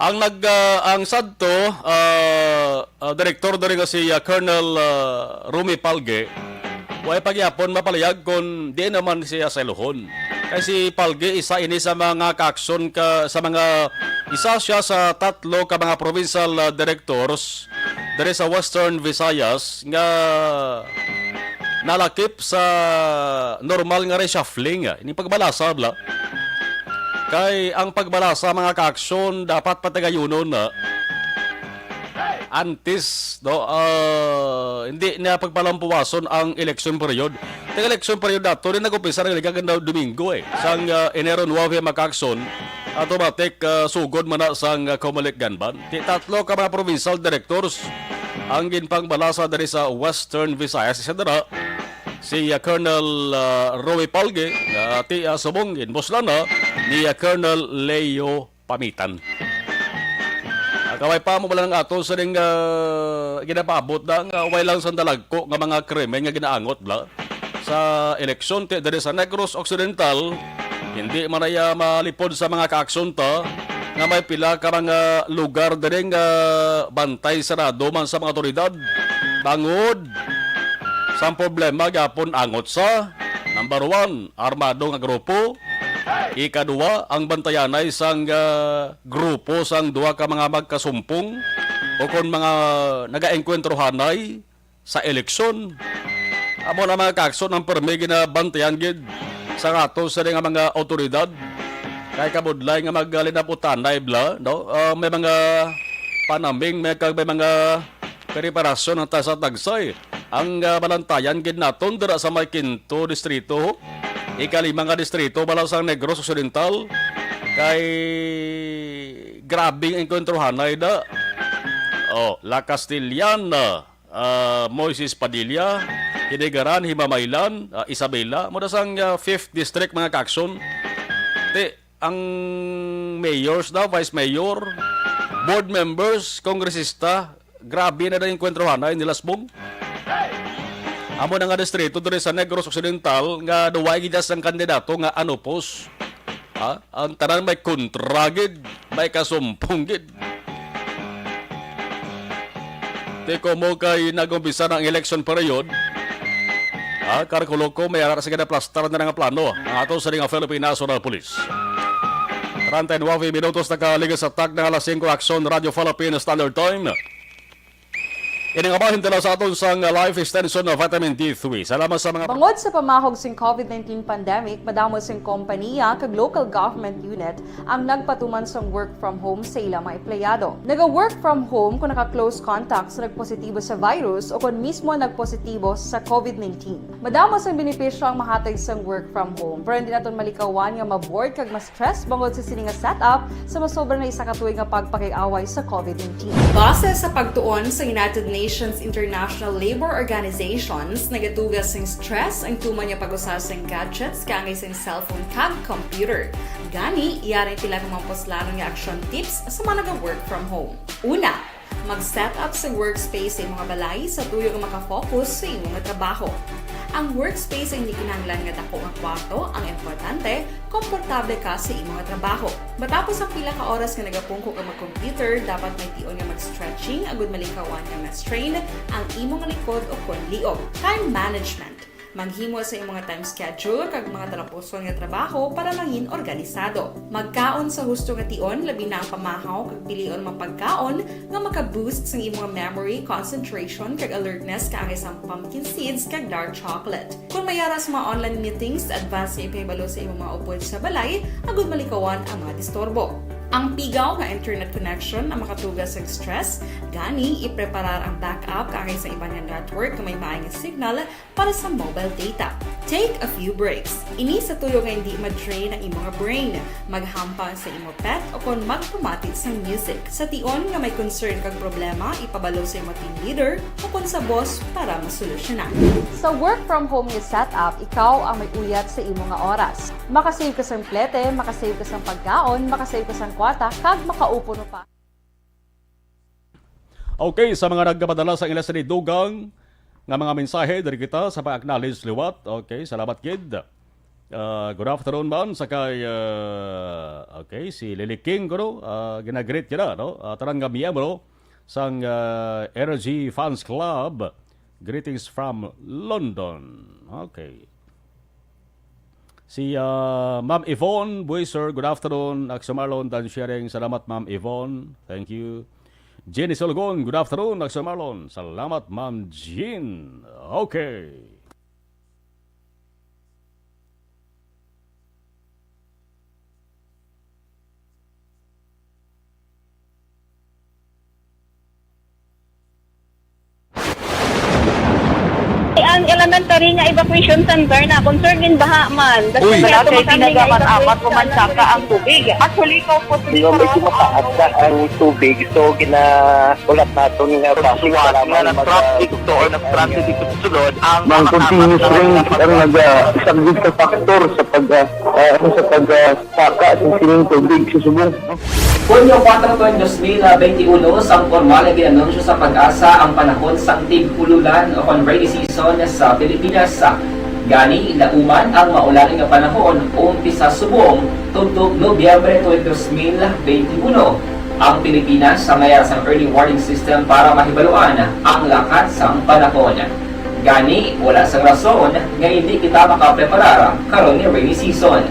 Ang nag, ah, ang sadto, ah, ah, direktor diri nga si, ah, Colonel, ah, Romy Palge, way pa gyapon mapalayag kon di naman siya sa iluhon. Kay si Palge isa ini sa mga kaaksyon ka, sa mga, isa siya sa tatlo ka mga provincial, ah, directors diri sa Western Visayas nga nalakip sa normal nga reshuffling. Ini pagbalasa, bla. Kay ang pagbalasa, mga kaaksyon, dapat patagayunon na antes, no, ah, hindi na pagpalampuwason ang election period. Ang election period nato, di nag-umpisa ng liga ganda Domingo, eh. Sang, ah, Enero nuebe, mga kaaksyon, automatic, ah, sugod man na sang, ah, Comelec Ganban. Ti tatlo ka mga provincial directors ang ginpangbalasa diri sa Western Visayas. Isa dira, si, ah, Colonel, ah, Roy Palge, nga ti, ah, subong ginbuslan na ni, ah, Colonel Leo Pamitan. Ang kaway pa mo bala ng ato sa ding, ah, ginapaabot na nga way lang sandalagko nga mga krimen nga ginaangot bla sa eleksyon ti diri sa Negros Occidental. Hindi man iya malipod sa mga kaaksyon ta nga may pila ka mga lugar diri nga bantay sarado man sa mga otoridad. Bangod sang problema gyapon angot sa, number one, armado nga grupo. Ikaduha, ang bantayanay sang, ah, grupo sang duha ka mga magkasumpong o kon mga nagaengkwentrohanay sa eleksyon. Amo na mga kaaksyon ang permi ginabantayan gid sa ato sa nga mga awtoridad. Kay kabudlay nga magalinaputanay bla, no? Ah, may mga panaming, may kag may mga preparasyon ang tagsa-tagsay. Ang, ah, balantayan gid naton dira sa may Quinto Distrito, ikalima nga distrito bala sa Negros Occidental, kay grabe ang engkwentro hanay da. Oh, La Castellana, ah, Moises Padilla, Hinigaran, Himamaylan, ah, Isabela, mo da sang, ah, fifth district, mga kaaksyon. Ti, ang mayors daw, vice mayor, board members, kongresista, grabe na daw yung kwentrohanay nila, Sbong. Amo na nga distrito diri sa Negros Occidental nga duway gid sang kandidato nga anupos. Ha? Ang tanan may kontra gid, may kasumpong gid. Ti komo kay nag-umpisa na ang election period, ha, kalkulo ko may ara sa ginaplastar na nga plano ang ato sa nga Philippine National Police. Treinta y nueve minutos nakaligad sa takna nga alas singko, Aksyon Radyo Philippine Standard Time. Ini nga bahin tala sa aton sang Life Extension na Vitamin D three. Salamat sa mga Bangod sa pamahog sing COVID nineteen pandemic, madamo sing kompaniya kag local government unit ang nagpatuman sang work from home sa ila mga empleyado. Naga-work from home kung naka-close contact sa nagpositibo sa virus o kon mismo nagpositibo sa COVID nineteen. Madamo sang benepisyo ang mahatag sang work from home, pero hindi naton malikawan nga ma-bored kag ma-stress bangod sa sini nga setup sa masobra na isa ka tuig nga pagpakig-away sa COVID nineteen. Base sa pagtuon sa United Nations International Labour Organizations, nagatuga sing stress ang tuman nga pag-usa sing gadgets kaangay sing cellphone kag computer. Gani, yari ang pila ka mga puslanon nga action tips sa mga naga-work from home. Una, mag-set up sa workspace sa imong balay sa tuyo nga makafocus sa imong trabaho. Ang workspace ay hindi kinahanglan nga dako nga kwarto ang importante, komportable ka sa imong trabaho. Matapos ang pila ka oras nga nagapungko ka mag-computer, dapat may tion nga mag-stretching agud malikawan nga ma-strain ang imong likod o kon liog. Time management. Maghimo sa imong time schedule kag mga talapuson nga trabaho para mangin organisado. Magkaon sa husto nga tion, labi na ang pamahaw kag pilion mga pagkaon nga maka-boost sang imong memory, concentration, kag alertness kaangay sang pumpkin seeds kag dark chocolate. Kung may ara sa mga online meetings, advance nga ipahibalo sa imong mga upod sa balay agud malikawan ang mga disturbo. Ang pigaw nga internet connection ang makatuga sa stress, gani ipreparar ang backup kaangay sa iban nga network nga may maay nga signal para sa mobile data. Take a few breaks. Ini sa tuyo nga hindi ma-drain ang imong brain. Maghampang sa imo pet o kon magpamati sang music. Sa tion nga may concern kag problema, ipabalo sa imo team leader o kon sa boss para masolusyonan. Sa work from home nga setup, ikaw ang may uyat sa imo nga oras. Makasave ka sang plete, makasave ka sang pagkaon, makasave ka sang kwarta, kag makaupon mo pa. Okay, sa mga nagpadala sa ilas ni Dugang nga mga mensahe, diri kita sa pag-acknowledge liwat. Okay, salamat gid. Ah, good afternoon man sa kay, ah, okay, si Lily King, kuno, ah, ginagreet niya na, no? Ah, tanan nga miyembro sang, ah, Energy Fans Club. Greetings from London. Okay. Si, ah, Ma'am Yvonne Buiser, good afternoon. Aksyon Marlon, Dan Sharing. Salamat, Ma'am Yvonne. Thank you. Jenny Solgon, good afternoon. Aksyon Marlon. Salamat, Ma'am Jean. Okay. Ang elementary nga evacuation center na concern in baha man. Uy. Wala kay tinaga man apat ko man saka ang tubig. Actually, ko po. Medyo mataas na ang tubig, so gina-, ulat naton nga basic nga nag-traffic to or nag-traffic ito sulod ang mga continuous rain ang naga-, isa gid sa factor sa pag, ah, ah, ano, sa pag, ah, saka sa sining tubig sa subong. Hunyo kuwatro, dos mil benti uno, sang pormal nga gin-anunsyo sa PAGASA ang panahon sang tig-ululan o kon rainy season sa Pilipinas. Gani, lauman ang maulan nga panahon, umpisa subong tubtob Nobyembre twenty, dos mil benti uno. Ang Pilipinas sa may ara sang early warning system para mahibaluan ang lakat sang panahon. Gani, wala sang rason nga hindi kita makapreparar karon nga rainy season.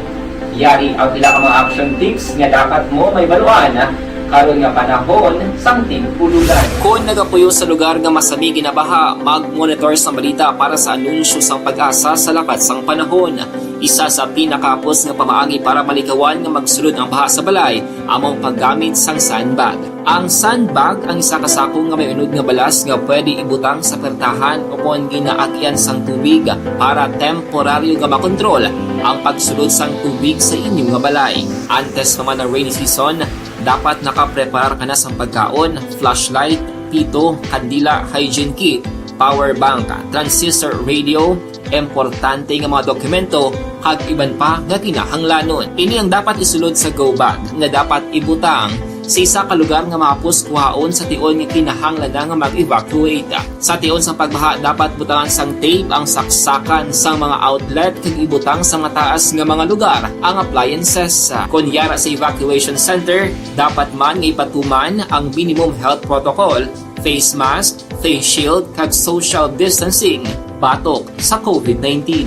Yari ang pila ka mga action tips nga dapat mo mahibaluan karon nga panahon sang tig-ululan. Kon nagapuyo sa lugar nga masami ginabaha, mag-monitor sang balita para sa anunsyo sang PAGASA sa lakat sang panahon. Isa sa pinakahapos nga pamaagi para malikawan nga magsulod ang baha sa balay amo ang paggamit sang sandbag. Ang sandbag ang isa ka sako nga may unod nga balas nga pwede ibutang sa pertahan o kon ginaagyan sang tubig para temporaryo nga makontrol ang pagsulod sang tubig sa inyo nga balay. Antes pa man ang rainy season, dapat nakapreparar ka na sang pagkaon, flashlight, pito, kandila, hygiene kit, power bank, transistor radio, importante nga mga dokumento, kag iban pa nga kinahanglanon. Ini ang dapat isulod sa go bag nga dapat ibutang sa isa ka lugar nga mahapos kuhaon sa tion nga kinahanglan na nga mag-evacuate. Sa tion sang pagbaha, dapat butangan sang tape ang saksakan sang mga outlet kag ibutang sa mataas nga mga lugar ang appliances. Kon yara sa evacuation center, dapat man nga ipatuman ang minimum health protocol, face mask, face shield, kag social distancing. batok sa COVID nineteen.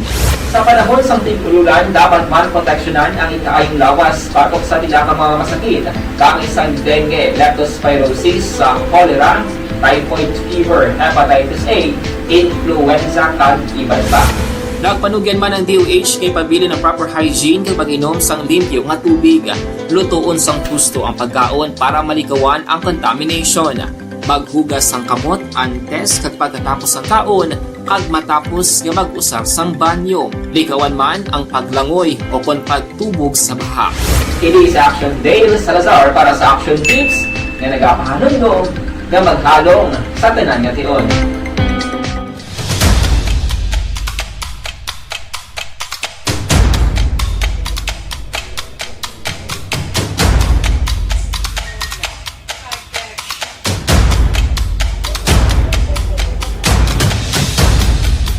Sa panahon sang tig-ululan, dapat man proteksyonan ang ikaayong lawas batok sa pila ka mga masakit, kaangay sang dengue, leptospirosis, sa cholera, typhoid fever, hepatitis A, influenza, kag iban pa. Nagpanugyan man ang D O H nga ipabilin ang proper hygiene kag pag-inom sang limpyo nga tubig. Lutoon sang husto ang pagkaon para malikawan ang contamination. Maghugas sang kamot antes kag pagkatapos sang kaon, kag matapos nga mag-usar sang banyo. Likawan man ang paglangoy o kon pagtubog sa baha. Kini si Action Dale Salazar para sa Action Tips nga nagapahanumdom nga maghalong sa tanan nga tion.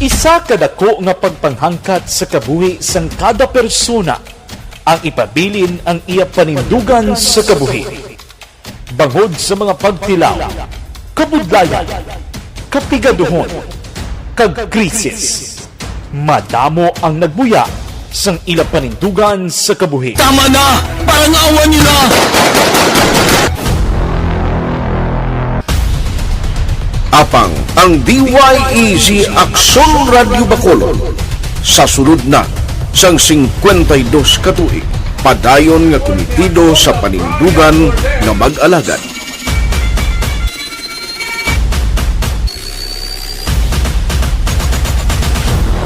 Isa ka dako nga pagpanghangkat sa kabuhi sang kada persona ang ipabilin ang iya panindugan sa kabuhi. Bangod sa mga pagtilaw, kabudlayan, kapigaduhon, kag krisis, madamo ang nagbuya sang ila panindugan sa kabuhi. Tama na! Parang awa nila! Apang ang D Y E Z Aksyon Radyo Bacolod sa sulod na sang singkwenta y dos ka tuig, padayon nga kumitido sa panindugan nga mag-alagad.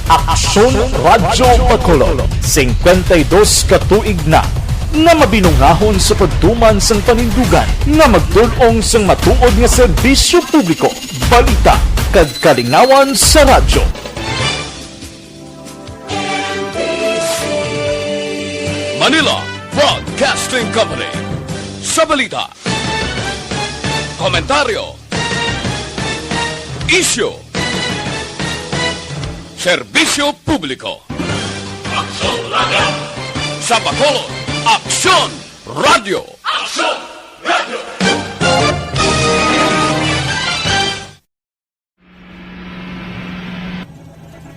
Aksyon Radyo Bacolod, singkwenta y dos ka tuig na nga mabinungahon sa pagtuman sang panindugan nga magtul-ong sang matuod nga serbisyo publiko, balita, kag kalingawan sa radyo. Manila Broadcasting Company. Sa balita, komentaryo, isyu, serbisyo publiko. Aksyon Radyo. Sa Bacolod, Aksyon Radyo. Aksyon Radyo.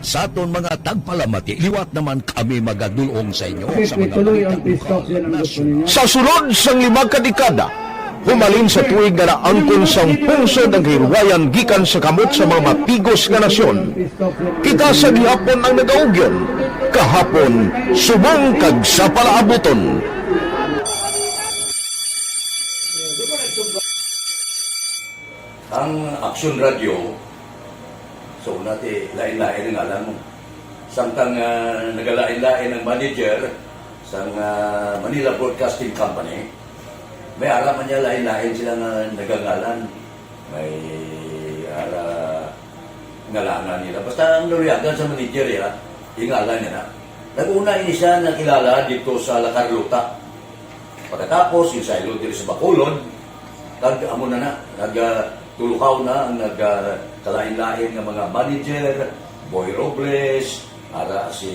Sa aton mga tagpalamati, liwat naman kami magadulong sa inyo sa mga Ituloy balita ang peace lokal, talk, yan ang gusto nasyonal. ninyo. Sa sulod sang lima ka dekada, humalin sa tuig nga naangkon sang pungsod ang kahilwayan gikan sa kamot sa mga matigos nga nasyon. Kita sa gihapon ang nagaugyon, kahapon, subong kag sa palaabuton. Ang Aksyon Radyo, so, una ti lain-lain ang ngalan mo. Samtang, ah, nagalain-lain ang manager sang, ah, Manila Broadcasting Company, may ara man niya lain-lain sila nga nagangalan. May ara ngalanan nila. Basta ang naluyagan sa manager, ya, ingalan niya na. Nag-una ini siya nakilala dito sa La Carlota. Pagkatapos, yung saylo diri sa Bacolod, kag amo na na, nag, ah, tulukaw na ang nag, ah, kalain-lain nga mga manager, Boy Robles, ara si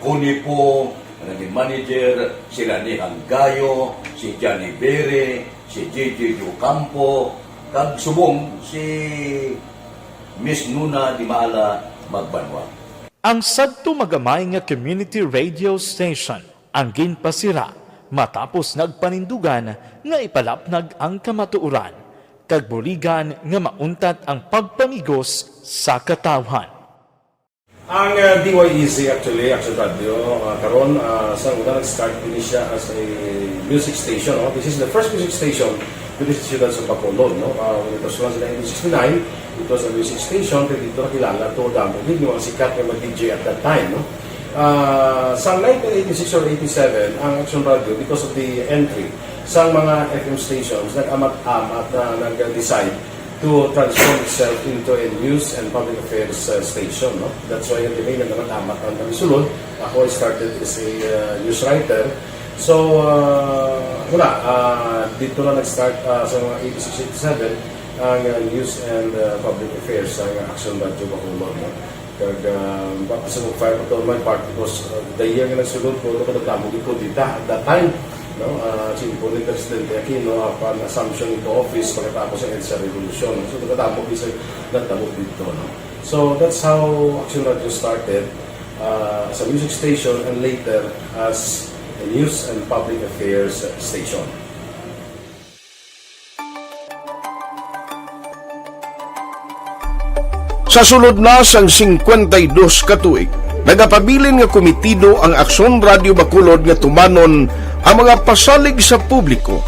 Connie po, ang naging manager, si Rani Hanggayo, si Johnny Bere, si J J Ocampo, kag subong si Miss Nuna Dimaala Magbanwa. Ang sadto magamay nga community radio station ang ginpasira matapos nagpanindugan nga ipalapnag ang kamatuoran kag buligan nga mauntat ang pagpamigos sa katawhan. Ang uh, D Y E Z actually, Action Radio, uh, karon uh, sa una nag-start din siya as a music station. No? This is the first music station dito sa siyudad sa Bacolod. No? Uh, when it was launched in nineteen sixty-nine, it was a music station, kaya dito nakilala to damo gid yung mga sikat nga mga D J at that time. No? Ah, sa nineteen eighty-six or eighty-seven, ang Action Radio, because of the entry sa mga F M stations, nag-amat-amat na nag-decide to transform itself into a news and public affairs uh, station. No? That's why yung tingin na naman amat ang kami sulod. Ako, I started as a uh, news writer. So, uh, wala. Uh, dito na nag-start uh, sa mga eighty-six, eighty-seven ang uh, news and uh, public affairs sa Action Radio Bacolod. No? Kag uh, baka sa mag-fire pa to my part because uh, the year nga nagsulod ko, ano ko nagdamo gid ko dita at that time. No? Ah, singko ni Presidente Aquino upon assumption into office pagkatapos sa EDSA Revolution. So, pagkatapos isa nagtabo dito, no? So, that's how Action Radio started, ah, as a music station and later as a news and public affairs station. Sa sulod na sang singkwenta y dos ka tuig, nagapabilin nga komitido ang Aksyon Radio Bacolod nga tumanon ang mga pasalig sa publiko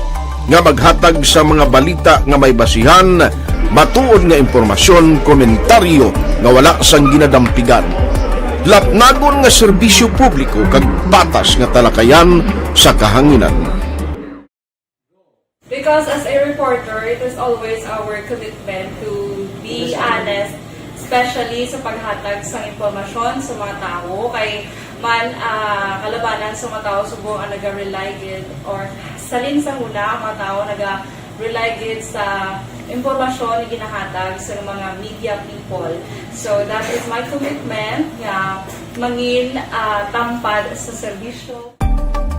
nga maghatag sa mga balita nga may basihan, matuod nga impormasyon, komentaryo nga wala sang ginadampigan, lapnagon nga serbisyo publiko kag patas nga talakayan sa kahanginan. Because as a reporter, it is always our commitment to be honest, especially sa paghatag sa impormasyon sa mga tawo. Kay man, ah, kalabanan sa mga tawo subong ang naga-rely gid, or salin sa huna ang mga tawo naga-rely gid sa impormasyon nga ginahatag sa mga media people. So that is my commitment nga mangin, ah, tampad sa serbisyo.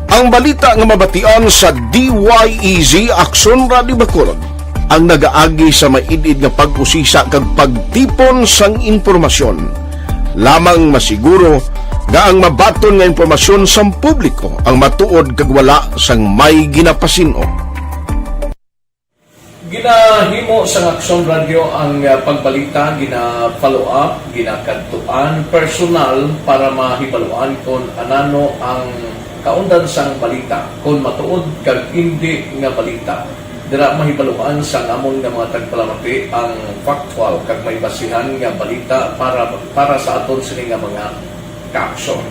Ang balita nga mabatian sa D Y E Z Aksyon Radio Bacolod ang nagaagi sa maid-id nga pag-usisa kag pagtipon sang impormasyon. Lamang masiguro nga ang mabaton nga impormasyon sang publiko ang matuod kag wala sang may ginapasin-o. Ginahimo sang Aksyon Radio ang, ah, pagbalita, gina-follow up, ginakadtuan personal para mahibaluan kon anano ang kaundan sang balita, kon matuod kag indi nga balita. Dira mahibaluan sang amon nga mga tagpalamati ang factual kag may basihan nga balita para, para sa aton sini nga mga kaaksyon.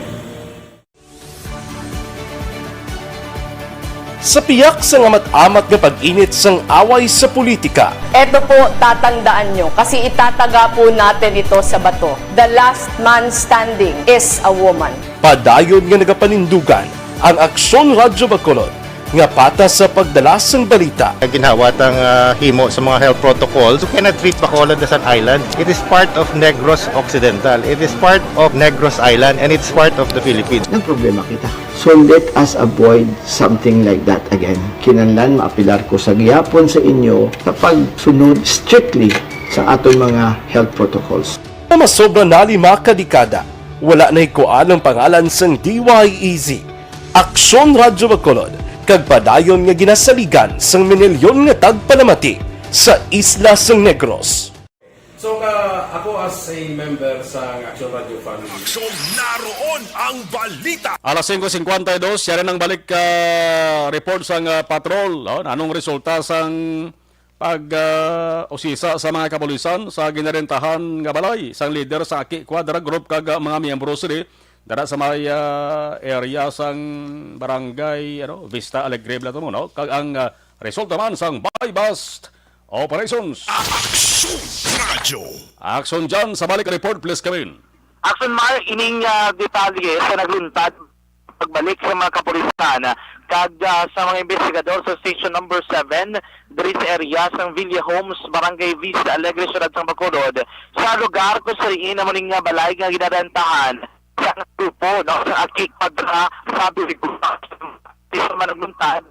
Sa piyak sang amat-amat nga pag-init sang away sa politika, Eto po, tatandaan nyo, kasi itataga po natin ito sa bato. The last man standing is a woman. Padayon nga nagapanindugan ang Aksyon Radyo Bacolod nga patas sa pagdala sang balita. Ginhawat ang, ah, himo sa mga health protocols. You cannot treat Bacolod as an island. It is part of Negros Occidental. It is part of Negros Island, and it's part of the Philippines. Ang problema kita. So let us avoid something like that again. Kinahanglan maapilar ko sa gihapon sa inyo sa pagsunod strictly sa aton mga health protocols. Nga masobra na lima ka dekada, wala nahikuan ang pangalan sang D Y E Z, Aksyon Radyo Bacolod, kag padayon nga ginasaligan sang minilyon nga tagpalamati sa isla sang Negros. So, ka, ako as a member sa Action Radio Family. Aksyon, naroon ang balita. Alas singko singkwenta y dos, yari nang balik ka report sang, ah, patrol, oh, anong resulta sang pag, ah, usisa sa mga kapulisan sa ginarentahan nga balay sang lider sa Aki Quadra Group kag, ah, mga miyembro sini dara sa may, ah, area sang barangay, ano, Vista Alegre, Blatumon, no? Kag ang, ah, resulta man sang buy-bust operations. Aksyon Radyo. Aksyon dyan sa balik report, please, Kevin. Aksyon, Mar, ining, ah, detalye sa nagluntad pagbalik sa mga kapulisan, ah, kag, ah, sa mga investigador sa Station Number Seven, diri sa area sang Villa Homes, Barangay Vista Alegre, Siyudad sang Bacolod, sa lugar kung sariin amo ning, ah, balay nga ginarentahan sa grupo, no, sa Aki Quadra, sa Biligo. Sa mga nagluntad,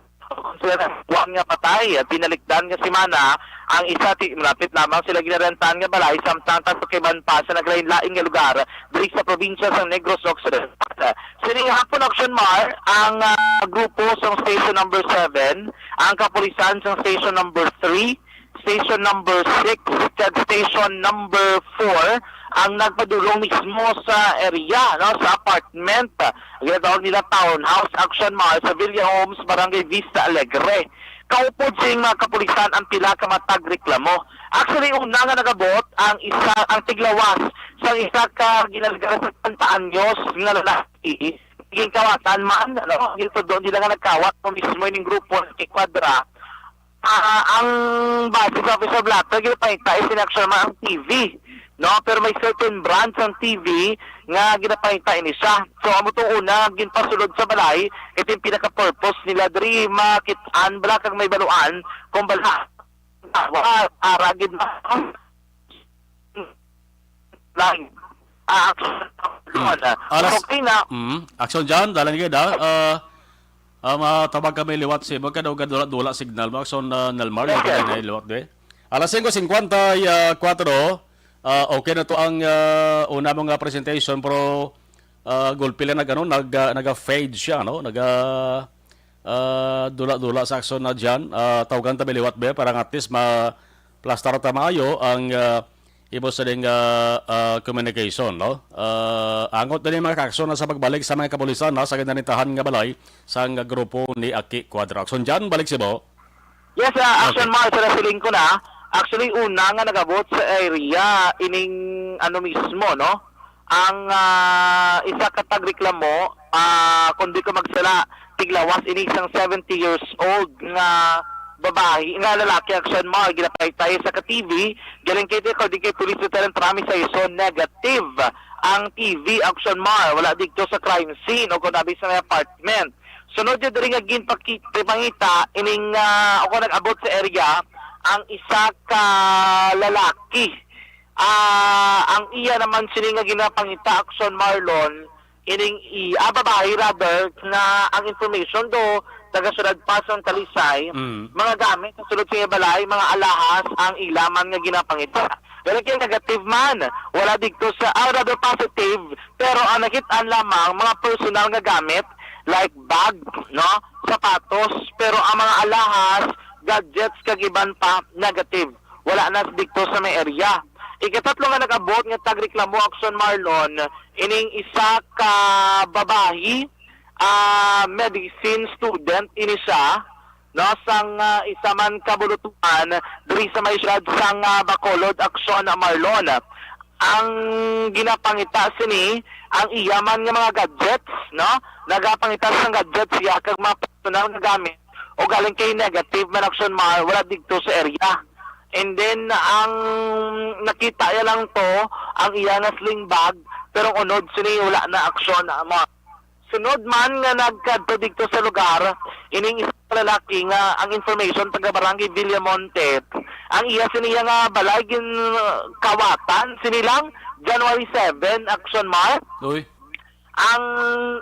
sila na kuwan nga patay. At binalikdan nga semana, ang isa ti-, malapit lamang sila ginarentahan nga balay, samtang tagpakiban pa sa naglain-lain nga lugar diri sa probinsya sang Negros Occidental. Sining hapon, Action Mar, ang, ah, grupo sang Station Number Seven, ang kapulisan sang Station Number Three, Station Number Six, kag Station Number Four ang nagpadulong mismo sa area, no, sa apartment. Ang ginatawag nila townhouse, Action Mar, sa Villa Homes, Barangay Vista Alegre. Kaupod sing mga kapulisan ang pila ka matag reklamo. Actually, una nga nagabot ang isa, ang tiglawas sa isa ka ginalegar sa trenta anyos nga lalaki. Ginkawatan man, no? Ang gintudlo nila nga nagkawat mo mismo ining grupo nga Aki Quadra. Ah, ang base sa official blotter, ginapangita is in action man ang T V, no? Pero may certain brands ang T V nga ginapangita ini siya. So, amo tong una, ginpasulod sa balay, ito yung pinaka-purpose nila. Diri makit-an bala kag may baluan kung bala, ah, ara gid ba? Lang. Ah, action. Mm. Alas, okay na. Mm, action dyan, dalan gid, ah. Ah, Ah, matawag kami liwat sa imo, kay daw gadula-dula signal mo. Action, ah, Nalmar, yes, sir, na liwat, de. Alas singko singkwenta y kuwatro, ah, okay na to ang, ah, una mo nga presentation, pero, ah, gulpi lang nag, ano, nag, ah, naga-fade siya, no? Naga, ah, dula-dula sa action na dyan. Ah, tawagan ta liwat, be, para nga at least ma-plastar ta maayo ang, ah, imo sa ding, ah, ah, communication, no? Ah, angot na ni mga kaaksyon na sa pagbalik sa mga kapulisan na sa ginarintahan nga balay sang grupo ni Aki Cuadra. Action dyan, balik si Bo. Yes, ah, Action, okay, Mar, sa nasiling ko na. Actually, una nga nagabot sa area, ining ano mismo, no? Ang, ah, isa ka tagreklamo, ah, kung di ko magsala, tiglawas ini isang seventy years old nga babayi, nga lalaki, Action Mar, ginapahitay sa ka T V, galing kay, according kay Police Lieutenant Rami Saison, negative ang T V, Action Mar, wala dito sa crime scene o kung abi sa may apartment. Sunod yun diri nga ginpaki-, ginpangita, ining, ah, ako nag-abot sa area, ang isa ka lalaki, ah, ang iya naman sini nga ginapangita, Action Marlon, ining i-, ah, babayi rather, nga ang information do, taga Syudad Pasong Talisay, mm, mga gamit sa sulod sa iya balay, mga alahas ang ila man nga ginapangita. Pero kay negative man, wala dito sa, ah, rather positive, pero ang nakit-an lamang mga personal nga gamit like bag, no, sapatos, pero ang mga alahas, gadgets kag iban pa negative. Wala na dito sa may area. Ikatatlo nga nag-abot nga tagreklamo, Action Marlon, ining isa ka babayi, ah, medicine student ini siya, no, sang, ah, isa man ka bulutuan diri sa may siyudad sang, ah, Bacolod, Action Marlon. Ang ginapangita sini, ang iya man nga mga gadgets, no? Nagapangita sang gadgets iya kag mga personal nga gamit o galing kay negative man, Action Mar, wala dito sa area. And then, ang nakita niya lang to, ang iya nga sling bag, pero ang unod sini wala na, Action Mar. Sunod man nga nagkadto dito sa lugar, ining isa ka lalaki nga ang information taga Barangay Villamonte, ang iya siniya nga balay gin kawatan sini lang January seven, Action Mar. Uy. Ang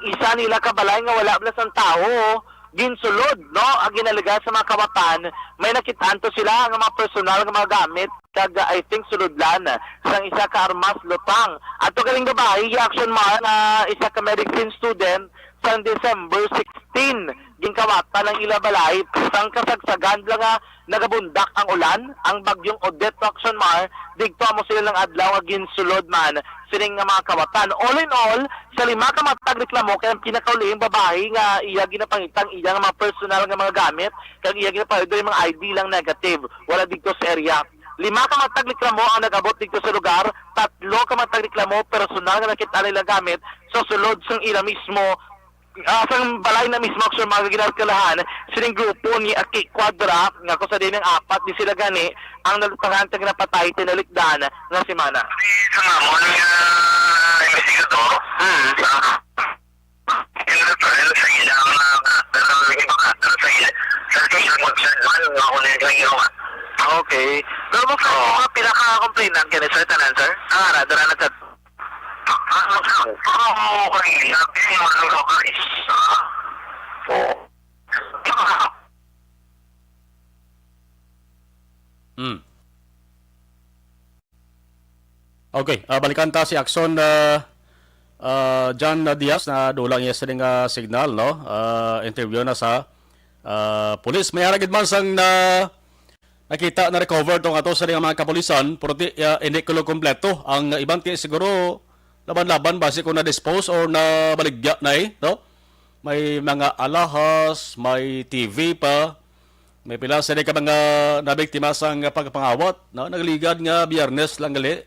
isa nila ka balay nga wala bala sang tawo, ginsulod, no? Ang ginaligay sa mga kawatan, may nakitaan to sila nga mga personal nga mga gamit, kag, I think, sulodlan sang isa ka armas lutang. Ato galing babayi, Action Mar, nga isa ka medicine student, sang December sixteen, ginkawatan ang ila balay sang kasagsagan lang nga nagabundak ang ulan, ang bagyong Odette, Action Mar, digto amo sila ng adlaw nga ginsulod man sining nga mga kawatan. All in all, sa lima ka matag reklamo kay ang pinakaulihing babayi nga iya ginapangitang iya nga mga personal nga mga gamit, kag iya ginapangitang mga I D lang negative, wala dito sa area. Lima ka matag reklamo ang nag-abot dito sa lugar, tatlo ka matag reklamo personal nga nakita nila gamit sa sulod sang ila mismo, ah, sang balay na mismo, Action Mar, nga ginalkalahan sining grupo ni Aki Cuadra, nga kung sa diin ang apat di sila gani ang nalutangan kag napatay tinalikdan nga semana. Sa amon nga investigador, hmm, sa, sa ilang, ah, sa ilang, sa ilang, sa ilang, Okay. Pero mo, sir, oo, mga pila ka complainant kani, sir, tanan, sir? Ah, ara, dara na, sir. Mm. Okay, ah, balikan ta si Action, ah, ah, John Diaz, na dula niya sini nga signal, no? Ah, interview na sa, ah, pulis. May ara gid man sang na nakita, na-recover tong ato sa mga kapulisan, pero ti, ah, hindi kulo kompleto. Ang iban ti siguro laban-laban, basi kung na-dispose or nabaligya na, eh, no? May mga alahas, may T V pa. May pila sila ka mga nabiktima sang pagpangawat, no? Nagligad nga Biyernes lang gali.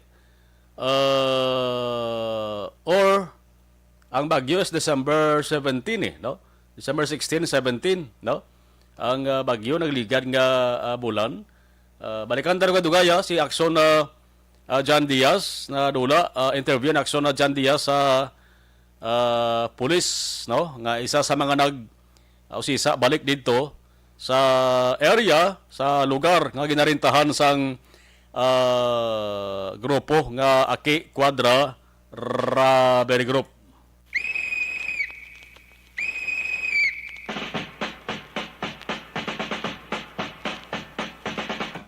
Ah, or ang bagyo is December seventeen, eh, no? December sixteen, seventeen, no? Ang, ah, bagyo nagligad nga, ah, bulan. Ah, balikan ta nga dugaya si Action, ah, ah, John Diaz na dula, ah, interview ni Action na John Diaz sa, ah, pulis, no? Nga isa sa mga nag, ah, usisa balik didto sa area, sa lugar nga ginarintahan sang, ah, grupo nga Aki Cuadra Robbery Group.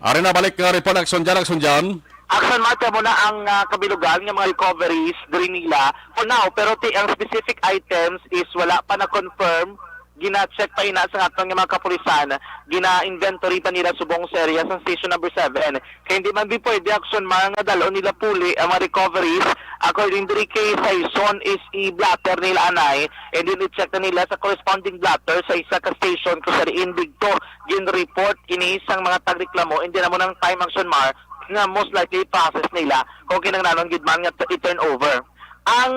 Ari na balik nga report, Action Jan, Action Jan. Action Mark, mo na ang, ah, kabilugan nga mga recoveries diri nila for now, pero ti ang specific items is wala pa na-confirm. Gina-check pa ina sa aton nga mga kapulisan, gina-inventory pa nila subong sa area sa station number seven. Kay hindi man bi pwede, Action Mar, nga dalon nila puli ang mga recoveries. According diri kay Saison is i-blotter nila anay, and then i-check na nila sa corresponding blotter sa isa ka station kung sa diin didto gin-report ini sang mga tagreklamo, and then amo nang time, Action Mar, nga most likely process nila kung kinahanglanon gid man nga t-, i-turn over. Ang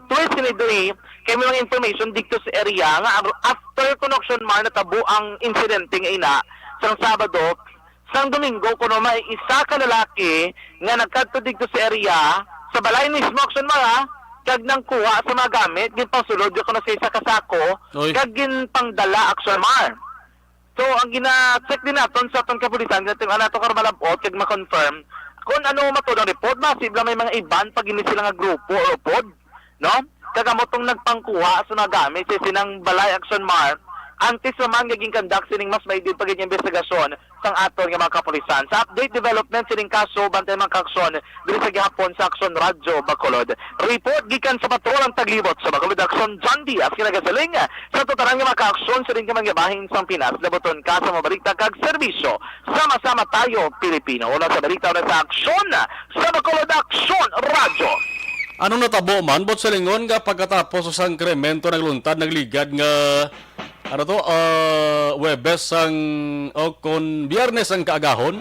twist ni diri, kay may mga information didto sa area nga ar-, after kuno, Action Mar, natabo ang insidente nga ina sang Sabado, sang Domingo kuno may isa ka lalaki nga nagkadto didto sa area, sa balay mismo, Action Mar, ah, kag nangkuha sa mga gamit, ginpangsulod kuno sa isa ka sako, Oy. kag ginpangdala, Action Mar. So, ang gina-check din naton sa aton kapulisan, nga ato karon malab-ot kag ma-confirm kung ano matud ang report, masib lang may mga iban pa gini sila nga grupo or upod, no? Kag amo tong nagpangkuha sa mga gamit sa sinang balay, Action Mar, antes pa man nga ginkandak sining mas maigid pa gid nga investigasyon sang aton nga mga kapulisan. Sa update development sining kaso, bantay mga kaaksyon diri sa gihapon sa Aksyon Radyo Bacolod. Report gikan sa Patrol ang Taglibot sa Bacolod, Aksyon John Diaz, kinagasaling sa tutaran nga mga kaaksyon sa ring ka man nga bahin sang Pinas. Labuton ka sa mga balita kag serbisyo. Sama-sama tayo, Pilipino. Una sa balita, una sa aksyon, sa Bacolod Aksyon Radyo. Anong natabo man, Boss Lingon, nga pagkatapos sang krimen to nagluntad, nagligad nga, ano to, ah, Huwebes sang, o kon Biyernes ang kaagahon,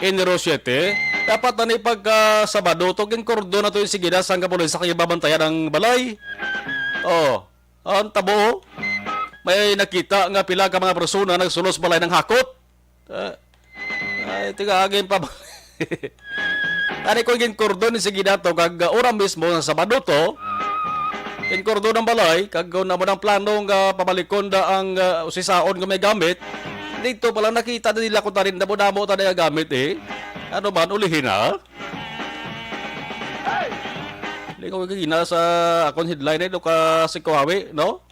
Enero siete, dapat na ni pagka Sabado to, ginkordon na to yung sigida sang kapulisan kay babantayan ang balay. Oh, ang tabo, may nakita nga pila ka mga persona nagsulos balay ng hakot. Ah, ay, tiga agin pa ba? Tani ko ginkordon ni sige dato kag, uh, ora mismo sa Sabado to. Ginkordon ang balay kag kung amo nang plano nga pamalikon da ang, uh, usisaon nga may gamit. Dito pala nakita na nila ko tarin damo-damo ta na gamit eh. Ano man, ulihin na? Hindi ko kagina sa akong headline eh, do ka si Kuwawi, no?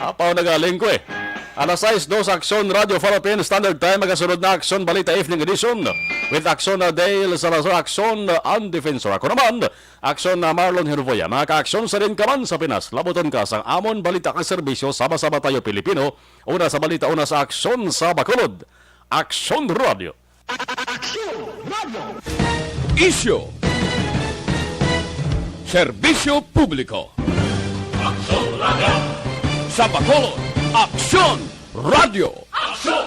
Apaw nagaling ko eh. Alas sais dos, Aksyon Radyo Philippine Standard Time, magasunod na Aksyon Balita Evening Edition with Aksyon na Dale Salazar, Aksyon ang Defensor. Ako naman, Aksyon na Marlon Hervoya. Mga ka-aksyon sa rin ka man sa Pinas, labuton ka sang amon balita kag serbisyo, sama-sama tayo Pilipino. Una sa balita, una sa aksyon sa Bacolod. Aksyon Radio. Aksyon Radio. Isyu. Serbisyo publiko. Aksyon Radio. Sa Bacolod, Aksyon Radio. Aksyon